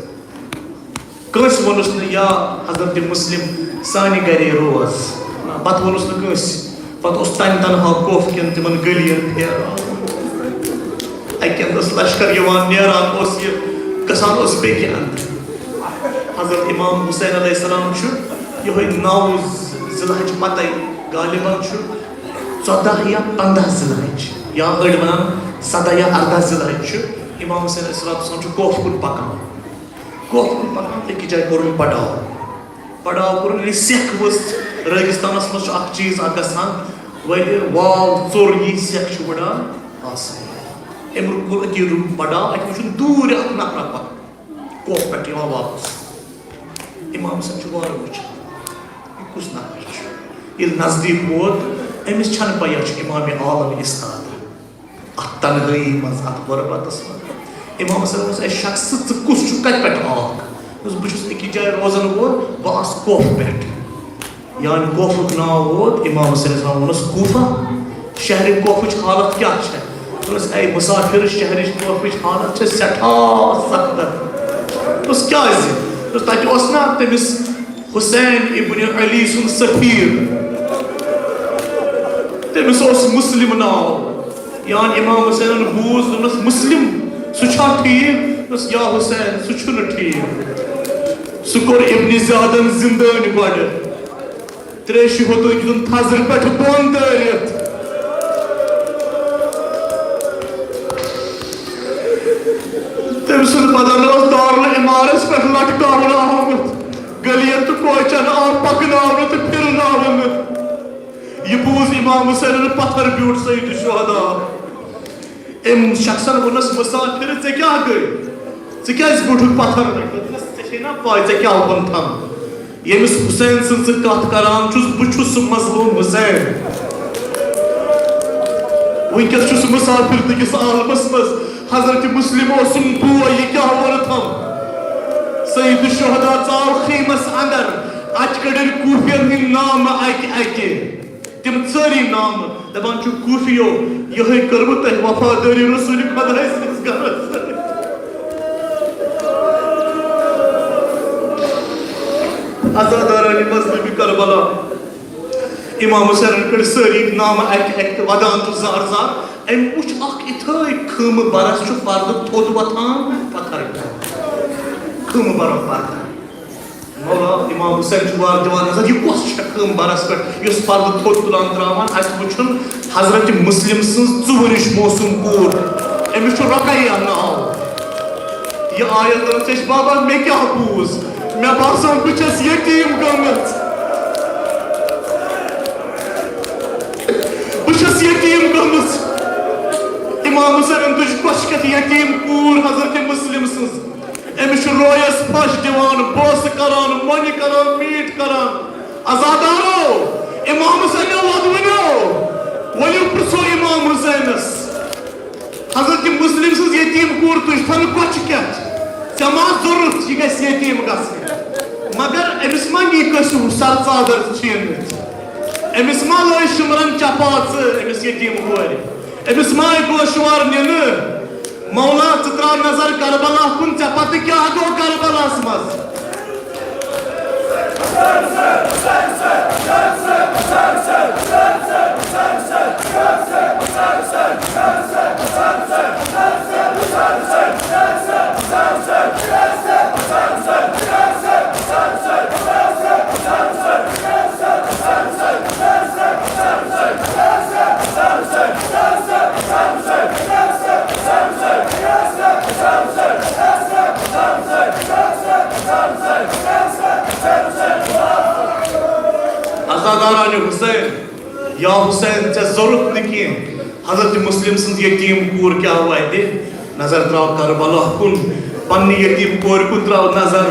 کٲنٛسہِ ووٚنُس نہٕ، یا حضرت مسلم، سانہِ گرے روز۔ نہ، پتہٕ ووٚنُس نہٕ کٲنٛسہِ۔ پتہٕ اوس تنہِ تنہا کوفہٕ کٮ۪ن تِمن گلیَن پھیران۔ اَکہِ اَندٕ اوس لشکر یِوان، نیران اوس یہِ، گژھان اوس بیٚکہِ اَندٕ۔ حضرت امام حسین علیہ السلام چھُ یِہوٚے نَو ذی الحج پتے، غالباً چھُ ژۄداہ یا پنٛداہ ذی الحج، یا أڑۍ وَنان سَداہ یا اَرداہ ذی الحج چھُ امام حسین علیہ السلام چھُ کوفہٕ کُن پکان۔ کوفہٕ کُن پکان، أکِس جایہِ کوٚرُن پڑاو۔ پڑاو کوٚرُن، ییٚلہِ سٮ۪کھ ؤژھ رٲگِستانَس منٛز چھُ اَکھ چیٖز اَکھ گژھان، وَلہِ واو ژوٚر یی، سٮ۪کھ چھِ وٕڑان آسان۔ أمۍ کوٚر أتی روٚٹ پڑاو، اَتہِ وٕچھُن دوٗرِ اَکھ نفرا پَکان۔ کوفہٕ پٮ۪ٹھ یِوان واپس۔ امام حسین چھُ وارٕ وٕچھان، یہِ کُس نفر چھُ؟ ییٚلہِ نزدیٖک ووت، أمِس چھَنہٕ پَے، یہِ چھُ امام عالم استاد۔ اَتھ تنہٲیی منٛز، اَتھ غربتس منٛز۔ امام حسن ووٚنُس، "اے شخص، ژٕ کُس چھُکھ، کَتہِ پٮ۪ٹھ آکھ؟" دوٚپُس، "بہٕ چھُس أکِس جایہِ روزان وول، بہٕ آس کوفہٕ پٮ۪ٹھ۔" یعنی کوفُک ناو ووت، امام حسن علیہ السلام ووٚنُس، "کوفہ، شہرِ کوفٕچ حالت کیٛاہ چھےٚ؟" دوٚپُس، "اے مسافر، شہرِچ کوفٕچ حالت چھےٚ سٮ۪ٹھاہ سخت۔" دوٚپُس، "کیٛازِ؟" دوٚپُس، "تَتہِ اوس نا تٔمِس حسین ابن علی سُنٛد سفیر، تٔمِس اوس مسلم ناو۔" یعنی امام حسینن بوٗز، دوٚپنس، "مسلم، سُہ چھا ٹھیٖک؟" دوٚپُس، "یا حسین، سُہ چھُنہٕ ٹھیٖک۔ سُہ کوٚر ابن زیادن زندٲنۍ گۄڈٕ۔ ترٛیشہِ ہوٚتُن دیُتُن تھزرٕ پٮ۪ٹھٕ بۄن دٲرِتھ۔ تٔمۍ سُنٛد بدن اوس دارالعمارس پٮ۪ٹھ لٹکاونہٕ آمُت۔ گلیَن تہٕ کوچن آو پکناونہٕ تہٕ پھِرناونہٕ۔" یہِ بوٗز امام حسینن پتھر بیوٗٹھ سید الشہداء۔ أمۍ شخصن ووٚنُس، "مسافر، ژےٚ کیٛاہ گٔے؟ ژٕ کیٛازِ بیوٗٹھُکھ پتھر پٮ۪ٹھ؟" دوٚپنس، "ژےٚ چھے نا پاے ژےٚ کیٛاہ اوٚن تھم؟ ییٚمِس حسین سٕنٛز ژٕ کتھ کران چھُس، بہٕ چھُس سُہ مظلوم حسین۔ وٕنکیٚس چھُس مسافر تہٕ کِس عالمس منٛز۔ حضرت مسلم اوسُم بوے، یہِ کیٛاہ ووٚن تھم؟" سید الشہداء ژاو خیمس اندر، اَتہِ کٔڑٕنۍ کوٗفین ہٕنٛدۍ نامہٕ اکہِ اکہِ۔ تِم ژٲری نامہٕ، دپان چھُ، "کوٗفیو، یِہوٚے کٔرمٕژ تۄہہِ وفادٲری رسول خۄداے سٕنٛدِس گرس سۭتۍ۔" عزادارانِ مذہبِ کربلا، امام حسینن کٔڑۍ سٲری نامہٕ اکہِ اکہِ تہٕ ودان چھُ زار زار۔ أمۍ وُچھ اکھ یِتھٲے خۭمہٕ برس چھُ پردٕ تھوٚد وۄتھان، پتھر پٮ۪ٹھ۔ خۭمہٕ برُک پردٕ۔ مولا امام حسین چھُ وارٕ دِوان نظر، یہِ کۄس چھےٚ خۭمہٕ برس پٮ۪ٹھ یُس پردٕ تھوٚد تُلان تراوان؟ اَسہِ وُچھُن حضرت مسلم سٕنٛز ژُوُہرِش معصوم کوٗر، أمِس چھُ رقیہ ناو۔ یہِ آیت وَنان چھِ أسۍ، بابا، مےٚ کیٛاہ بوٗز؟ مےٚ باسان، بہٕ چھَس یتیٖم گٔمٕژ۔ بہٕ چھَس یتیٖم گٔمٕژ۔ امام حسینن تُج کۄچھِ کتھ یتیٖم کوٗر حضرت مسلم سٕنٛز۔ أمِس چھُ رویس پھش دِوان، بوسہٕ کران، مۄنہِ کران، میٖٹھ کران۔ عزادارو، امام حسینو ووٚد ؤنِو، ؤلِو پرٛژھو امام حسینس۔ حضرت مسلم سٕنٛز یتیٖم کوٗر تُج تھن کۄچھِ کیٛاہ چھِ؟ ژےٚ ما ضروٗرت یہِ گژھِ یتیٖم گژھٕنۍ؟ مگر أمِس ما نی کٲنٛسہِ سر ژادر چھیٖنِتھ؟ أمِس ما لٲج شُمرن چپاژٕ أمِس یتیٖم کورِ؟ أمِس ما آیہِ گوشوار نِنہٕ؟ مولا، ژٕ ترٛاو نظر کربلا کُن، ژےٚ پتہٕ کیٛاہ گوٚو کربلاہس منٛز؟ عزاداران حسین، یا حسین، ژےٚ ضرورت نہٕ کینٛہہ۔ حضرت مسلم سٕنٛز یتیٖم کوٗر کیٛاہ وَتہِ؟ نظر ترٛاو کربلا کُن، پننہِ یتیٖم کورِ کُن ترٛاو نظر۔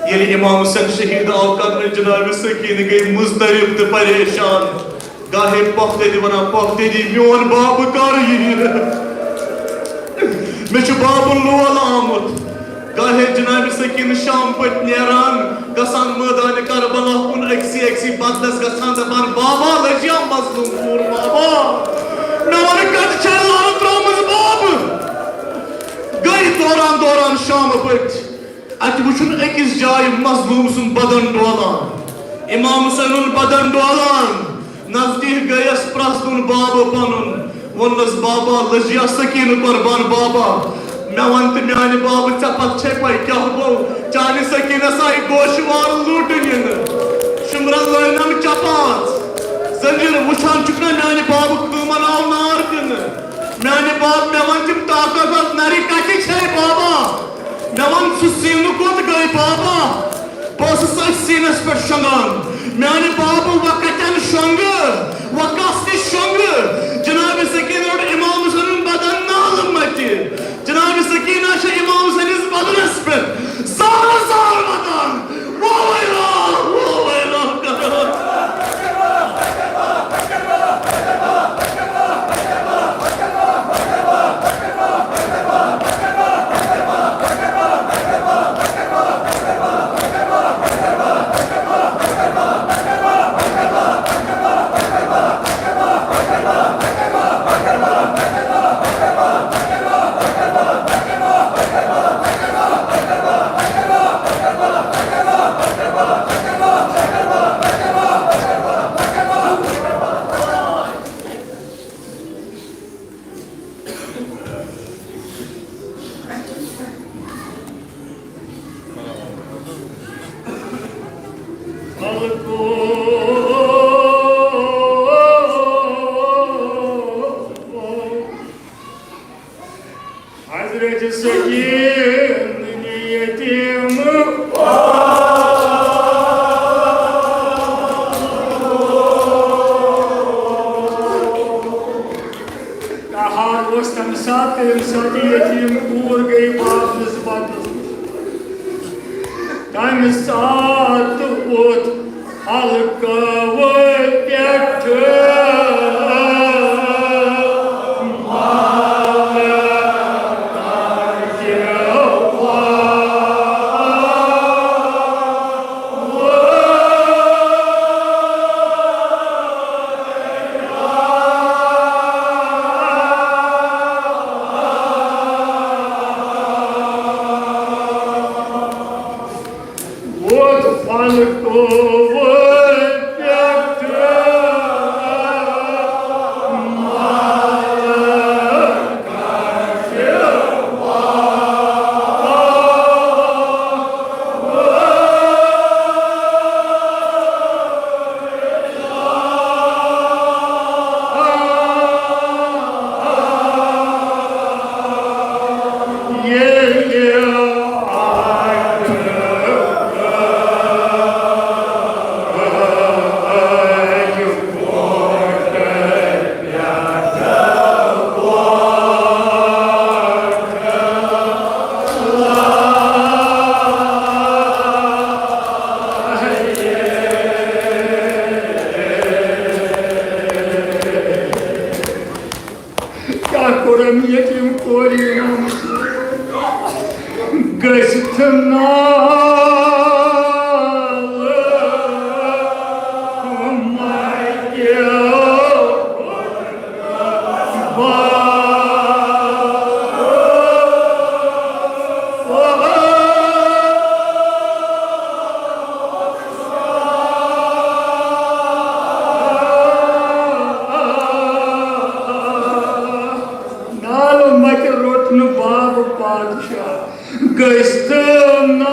ییٚلہِ امام حسین شہیٖد آو کرنہٕ، جناب سکینہ گٔے مضطرب تہٕ پریشان۔ گاہے پۄپھ دٔدِ ونان، "پۄپھ دٔدِ، میون بابہٕ کر یِیہِ؟ مےٚ چھُ بابہٕ لول آمُت۔" گاہے جناب سکینہ شام پٔتۍ نیران، گژھان مٲدانِ کربلا کُن، أکسٕے أکسٕے بدلس گژھان، دپان، "بابا، لٔجیا مظلوم کوٗر، بابا؟ مےٚ وَن، کتہِ چھےٚ لالہٕ ترٲومٕژ بابہٕ؟" گٔے دوران دوران شام پٔتۍ۔ اتہِ وُچھُن أکِس جایہِ مظلوم سُنٛد بدن ڈولان، امام حسینُن بدن ڈولان۔ نزدیٖک گٔیَس، پرٛزنوُن بابہٕ پنُن، ووٚننَس، "بابا، لٔجیا سکیٖنہٕ قربان بابا، مےٚ وَن تہٕ میٛانہِ بابہٕ، ژےٚ پتہٕ چھے پَے کیٛاہ گوٚو؟ چانہِ سکیٖنَس آیہِ گوشوار لوٗٹہٕ نِنہٕ، شُمرَن لٲنَم چپاژ، زٔنجیٖر وُچھان چھُکھ نا میٛانہِ بابہٕ خۭمَن آو نار دِنہٕ؟" میانہِ باب، مےٚ وَن تِم طاقت ور نرِ کتہِ چھے بابا؟ مےٚ وَن سُہ سیٖنہٕ کوٚت گٔے بابا؟ بہٕ اوسُس أتھۍ سیٖنَس پٮ۪ٹھ شۄنٛگان۔ میانہِ بابہٕ وۄنۍ کتٮ۪ن شۄنٛگہٕ؟ وۄنۍ کس نِش شۄنٛگہٕ؟ جناب سکیٖنہ روٚٹ امام حسینُن بدن نالہٕ متہِ۔ جناب سکیٖنہ چھےٚ امام حسینِس بدنس پٮ۪ٹھ زارٕ زارٕ وَدان۔ واہ ویلا، واہ ویلا کران۔ حضرت سکین یتیم۔ قہار اوس تمہِ ساتہٕ، ییٚمہِ ساتہٕ یتیٖم کوٗر گٔے واپس بدل۔ تمہِ ساتہٕ ووت حلقہٕ پٮ۪ٹھٕ۔ ووت فلکو پٮ۪ٹھ کیٛاہ کوٚرُن یتیٖم کورِ؟ گٔژھِتھ نالہٕ مَتہِ۔ نالہٕ مَتہِ روٚٹ نہٕ بابہٕ پادشاہ، گٔژھۍ تہٕ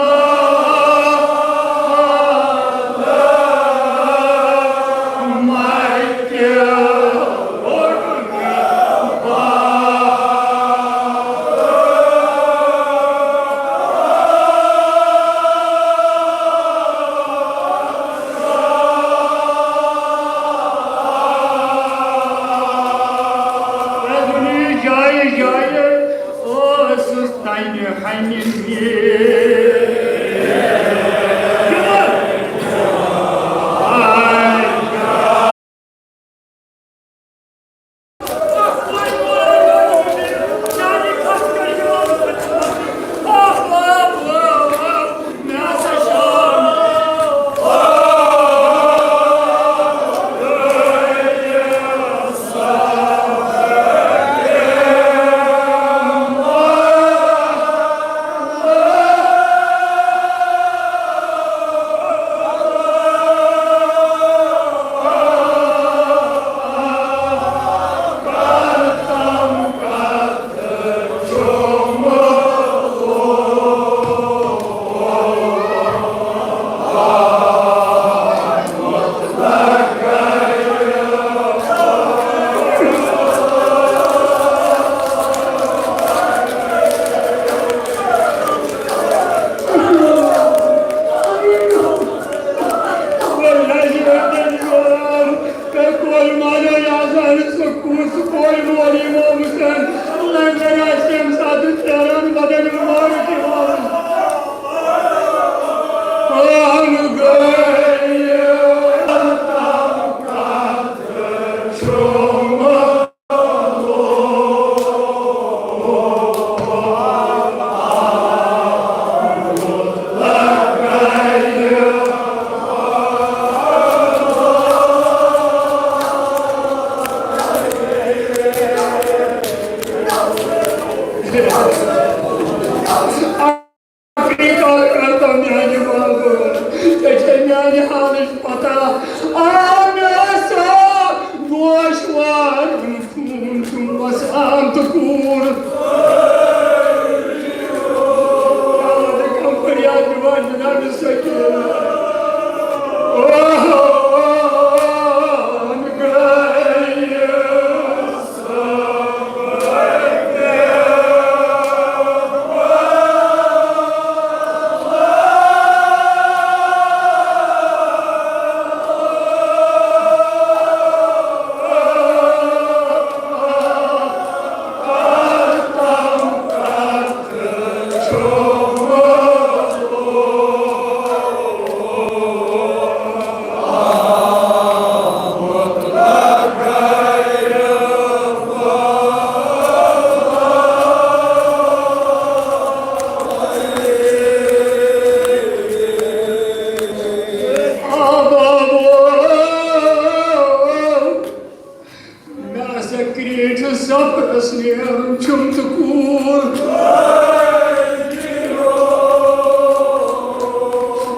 کرتا میانہِ بابہٕ، ژےٚ چھے میانہِ حالٕچ پتہ۔ آ، مےٚ ہسا گوش وارُن چون، چون وسان تہٕ کوٗر۔ اللہ دِ کم فریاد دِوان جناب سکینہ۔ اوہ، گٔیَس۔ مےٚ ہسا کرٛیٖٹھ سفرس نیرُن چھُم تہٕ کوٗر۔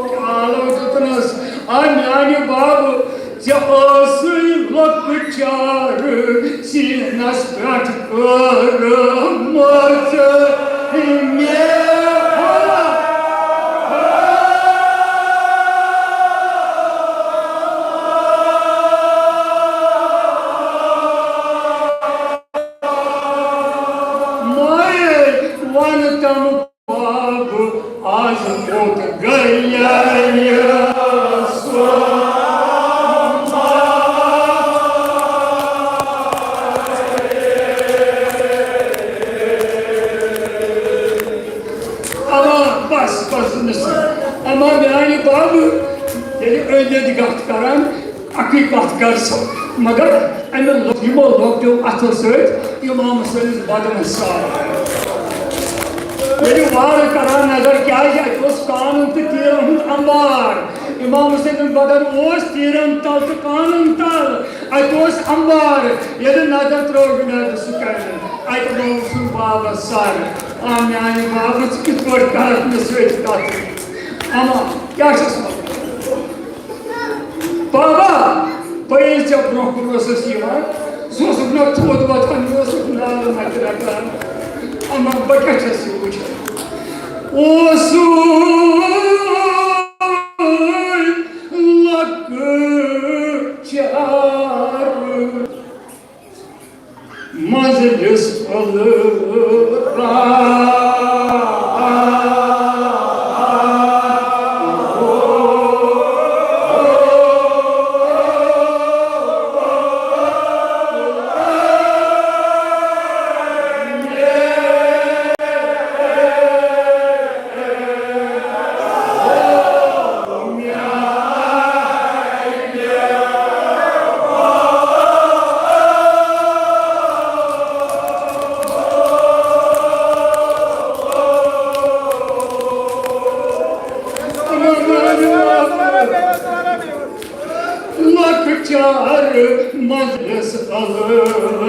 کالو دیُتنس، آ میانہِ بابہٕ، ژےٚ ٲسٕے لۄکچارٕ سیٖنس پٮ۪ٹھ کٔرمٕژ مےٚ۔ مایے ون تم باب از موت گیا۔ اما بس، بس، نصیب۔ اما میانہِ بابہٕ، ییٚلہِ أنٛدۍ أنٛدۍ کتھ کران، اَکٕے کَتھ کر سا، مگر اَمہِ لۄ-، یِمو لۄکٹیو اَتھو سۭتۍ اِمام حُسینَس بدنَس سار۔ ییٚلہِ وارٕ کران نظر، کیٛازِ اَتہِ اوس کانَن تہٕ تیٖرَن ہُنٛد اَمبار۔ اِمام حُسینَس بدن اوس تیٖرَن تَل تہٕ کانَن تَل۔ اَتہِ اوس اَمبار۔ ییٚلہِ نظر ترٲو جناب سُکینَن، اَتہِ گوٚو سُہ بابَس سر۔ آ میٛانہِ بابہٕ، ژٕ کِتھ پٲٹھۍ کَرَکھ مےٚ سۭتۍ کَتھ؟ اَما، کیٛاہ چھَس وَنان؟ بابا، بہٕ ییٚلہِ ژےٚ برونٛہہ کُن اوسُس یِوان، ژٕ اوسُکھ نہ تھوٚد وۄتھان، مےٚ اوسُکھ نالہٕ نَتہِ رَٹان۔ اما بہٕ کیٛاہ چھَس یہِ وٕچھان؟ اوسُے لۄکچار۔ مجلس الرحمن۔ لۄکچار مجلس الرحمن۔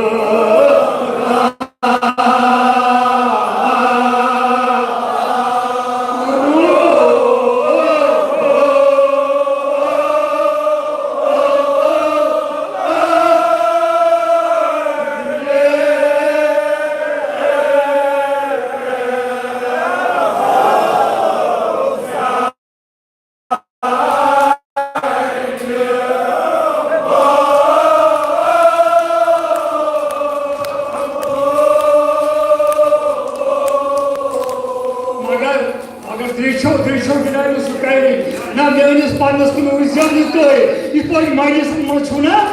مگر، مگر تُہۍ چھِو، تُہۍ چھِو جناب سُکینہ۔ نہ، میٲنِس پرنس کُن وٕچھ زیو نہٕ تُہۍ۔ یِتھ پٲٹھۍ مجلسن منٛز چھُو نہ،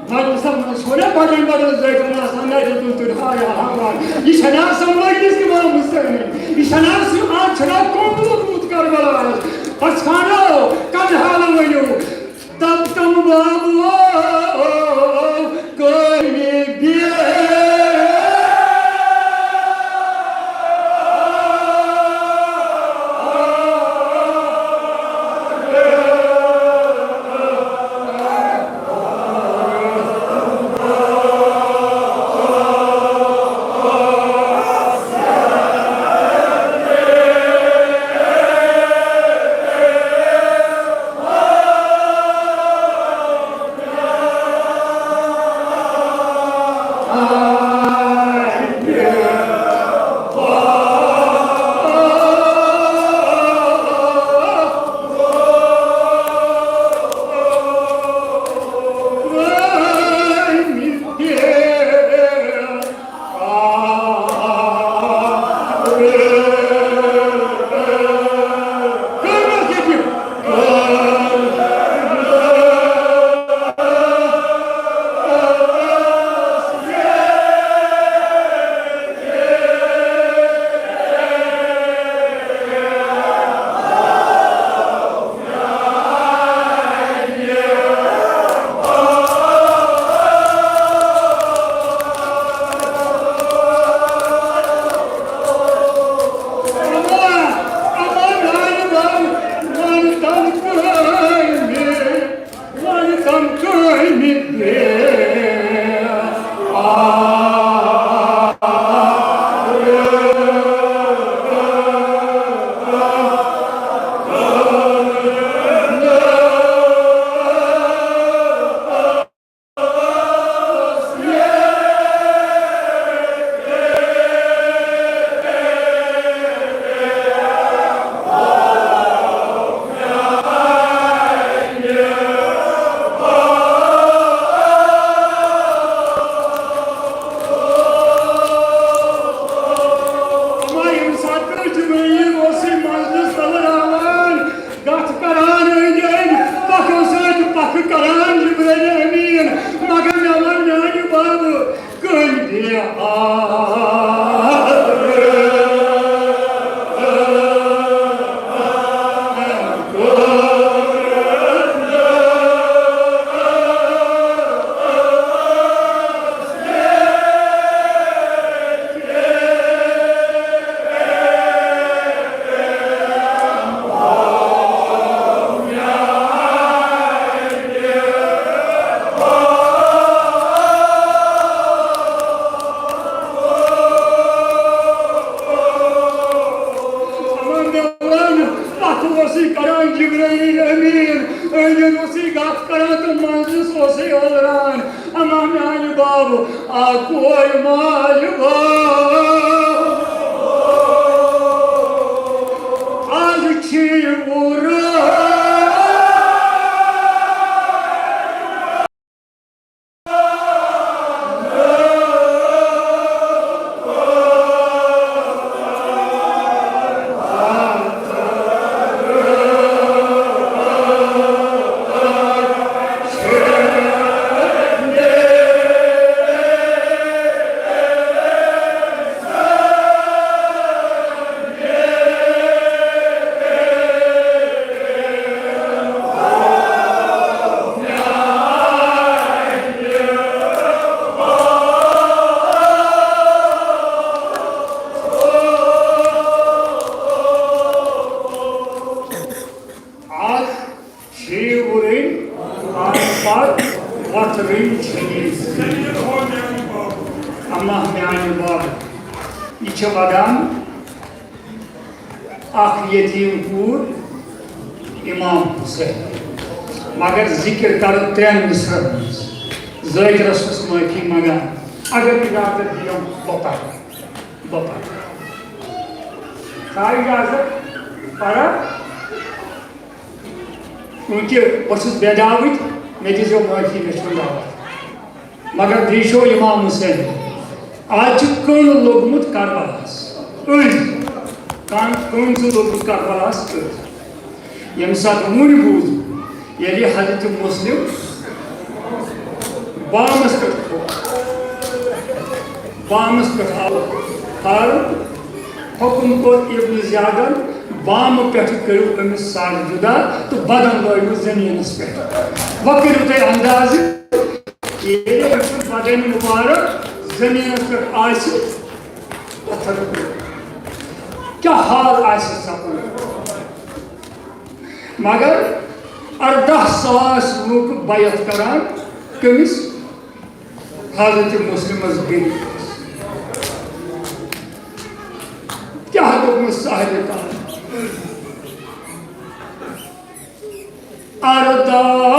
مجلسن منٛز چھُو نہ بدل بدل ذٲکرن آسان، نہ دِتُن تُہۍ ہایا ہاوان۔ یہِ چھَنہٕ آسان مجلس امام حسین۔ یہِ چھَنہٕ آسان، آز چھُنہٕ آز قوم ووتمُت کربلاہس۔ پژھانو، کمہِ حالہٕ ؤنِو؟ تم تم بابو کٲمہِ بیٚیہِ۔ کران جبرائیل امین، مگر مےٚ ووٚن میانہِ بابہٕ، کٔمۍ دِ آ۔ پتہٕ اوسُے کران جبرائیل امین، أنٛدۍ أنٛدۍ اوسُے گپ کران تہٕ منٛزس اوسُے ألران۔ اما میانہِ بابہٕ، اکوے مالہِ باب، از چھی وُرٕ۔ آز چھِ وُرٕنۍ، آز پتہٕ وۄتھرٕنۍ چھِ۔ اما میانہِ بابہٕ، یہِ چھِ ودان اکھ یتیٖم کوٗر امام حسین، مگر ذکر کرو ترٛٮ۪ن مصرن منٛز۔ ذٲکرس چھُس معٲفی منٛگان، اگر اجازت دِیو بہٕ پرٕ، بہٕ پرٕ۔ خواہ اجازت پرٕ، چوٗنٛکہِ بہٕ چھُس بے دعوٕے، مےٚ دیٖزیو معٲفی، مےٚ چھُنہٕ دعوت۔ مگر بیٚیہِ چھُ امام حسین، آز چھُ کٔنۍ لوٚگمُت کربلاہس أنٛدۍ، کن-، کٔنۍ چھُ لوٚگمُت کربلاہس أنٛدۍ۔ ییٚمہِ ساتہٕ وُنہِ بوٗز، ییٚلہِ حضرت مسلم بامس پٮ۪ٹھ کھوٚت، بامس پٮ۪ٹھ آو، حکم کوٚر ابن زیادن، بامہٕ پٮ۪ٹھٕ کٔرِو أمِس سر جدا تہٕ بدن لٲیِو زٔمیٖنس پٮ۪ٹھ۔ وۄنۍ کٔرِو تُہۍ اندازٕ، ییٚلہِ أمۍ سُنٛد بدن مُبارک زٔمیٖنس پٮ۪ٹھ آسہِ، پتھر کیٛاہ حال آسہِ سپدان؟ مگر ارداہ ساس لوٗکھ بیعت کران کٔمِس؟ حضرت مسلمس بیٚیہِ کیٛاہ دوٚپمَس سہلِ کَتھ؟ اَرداہ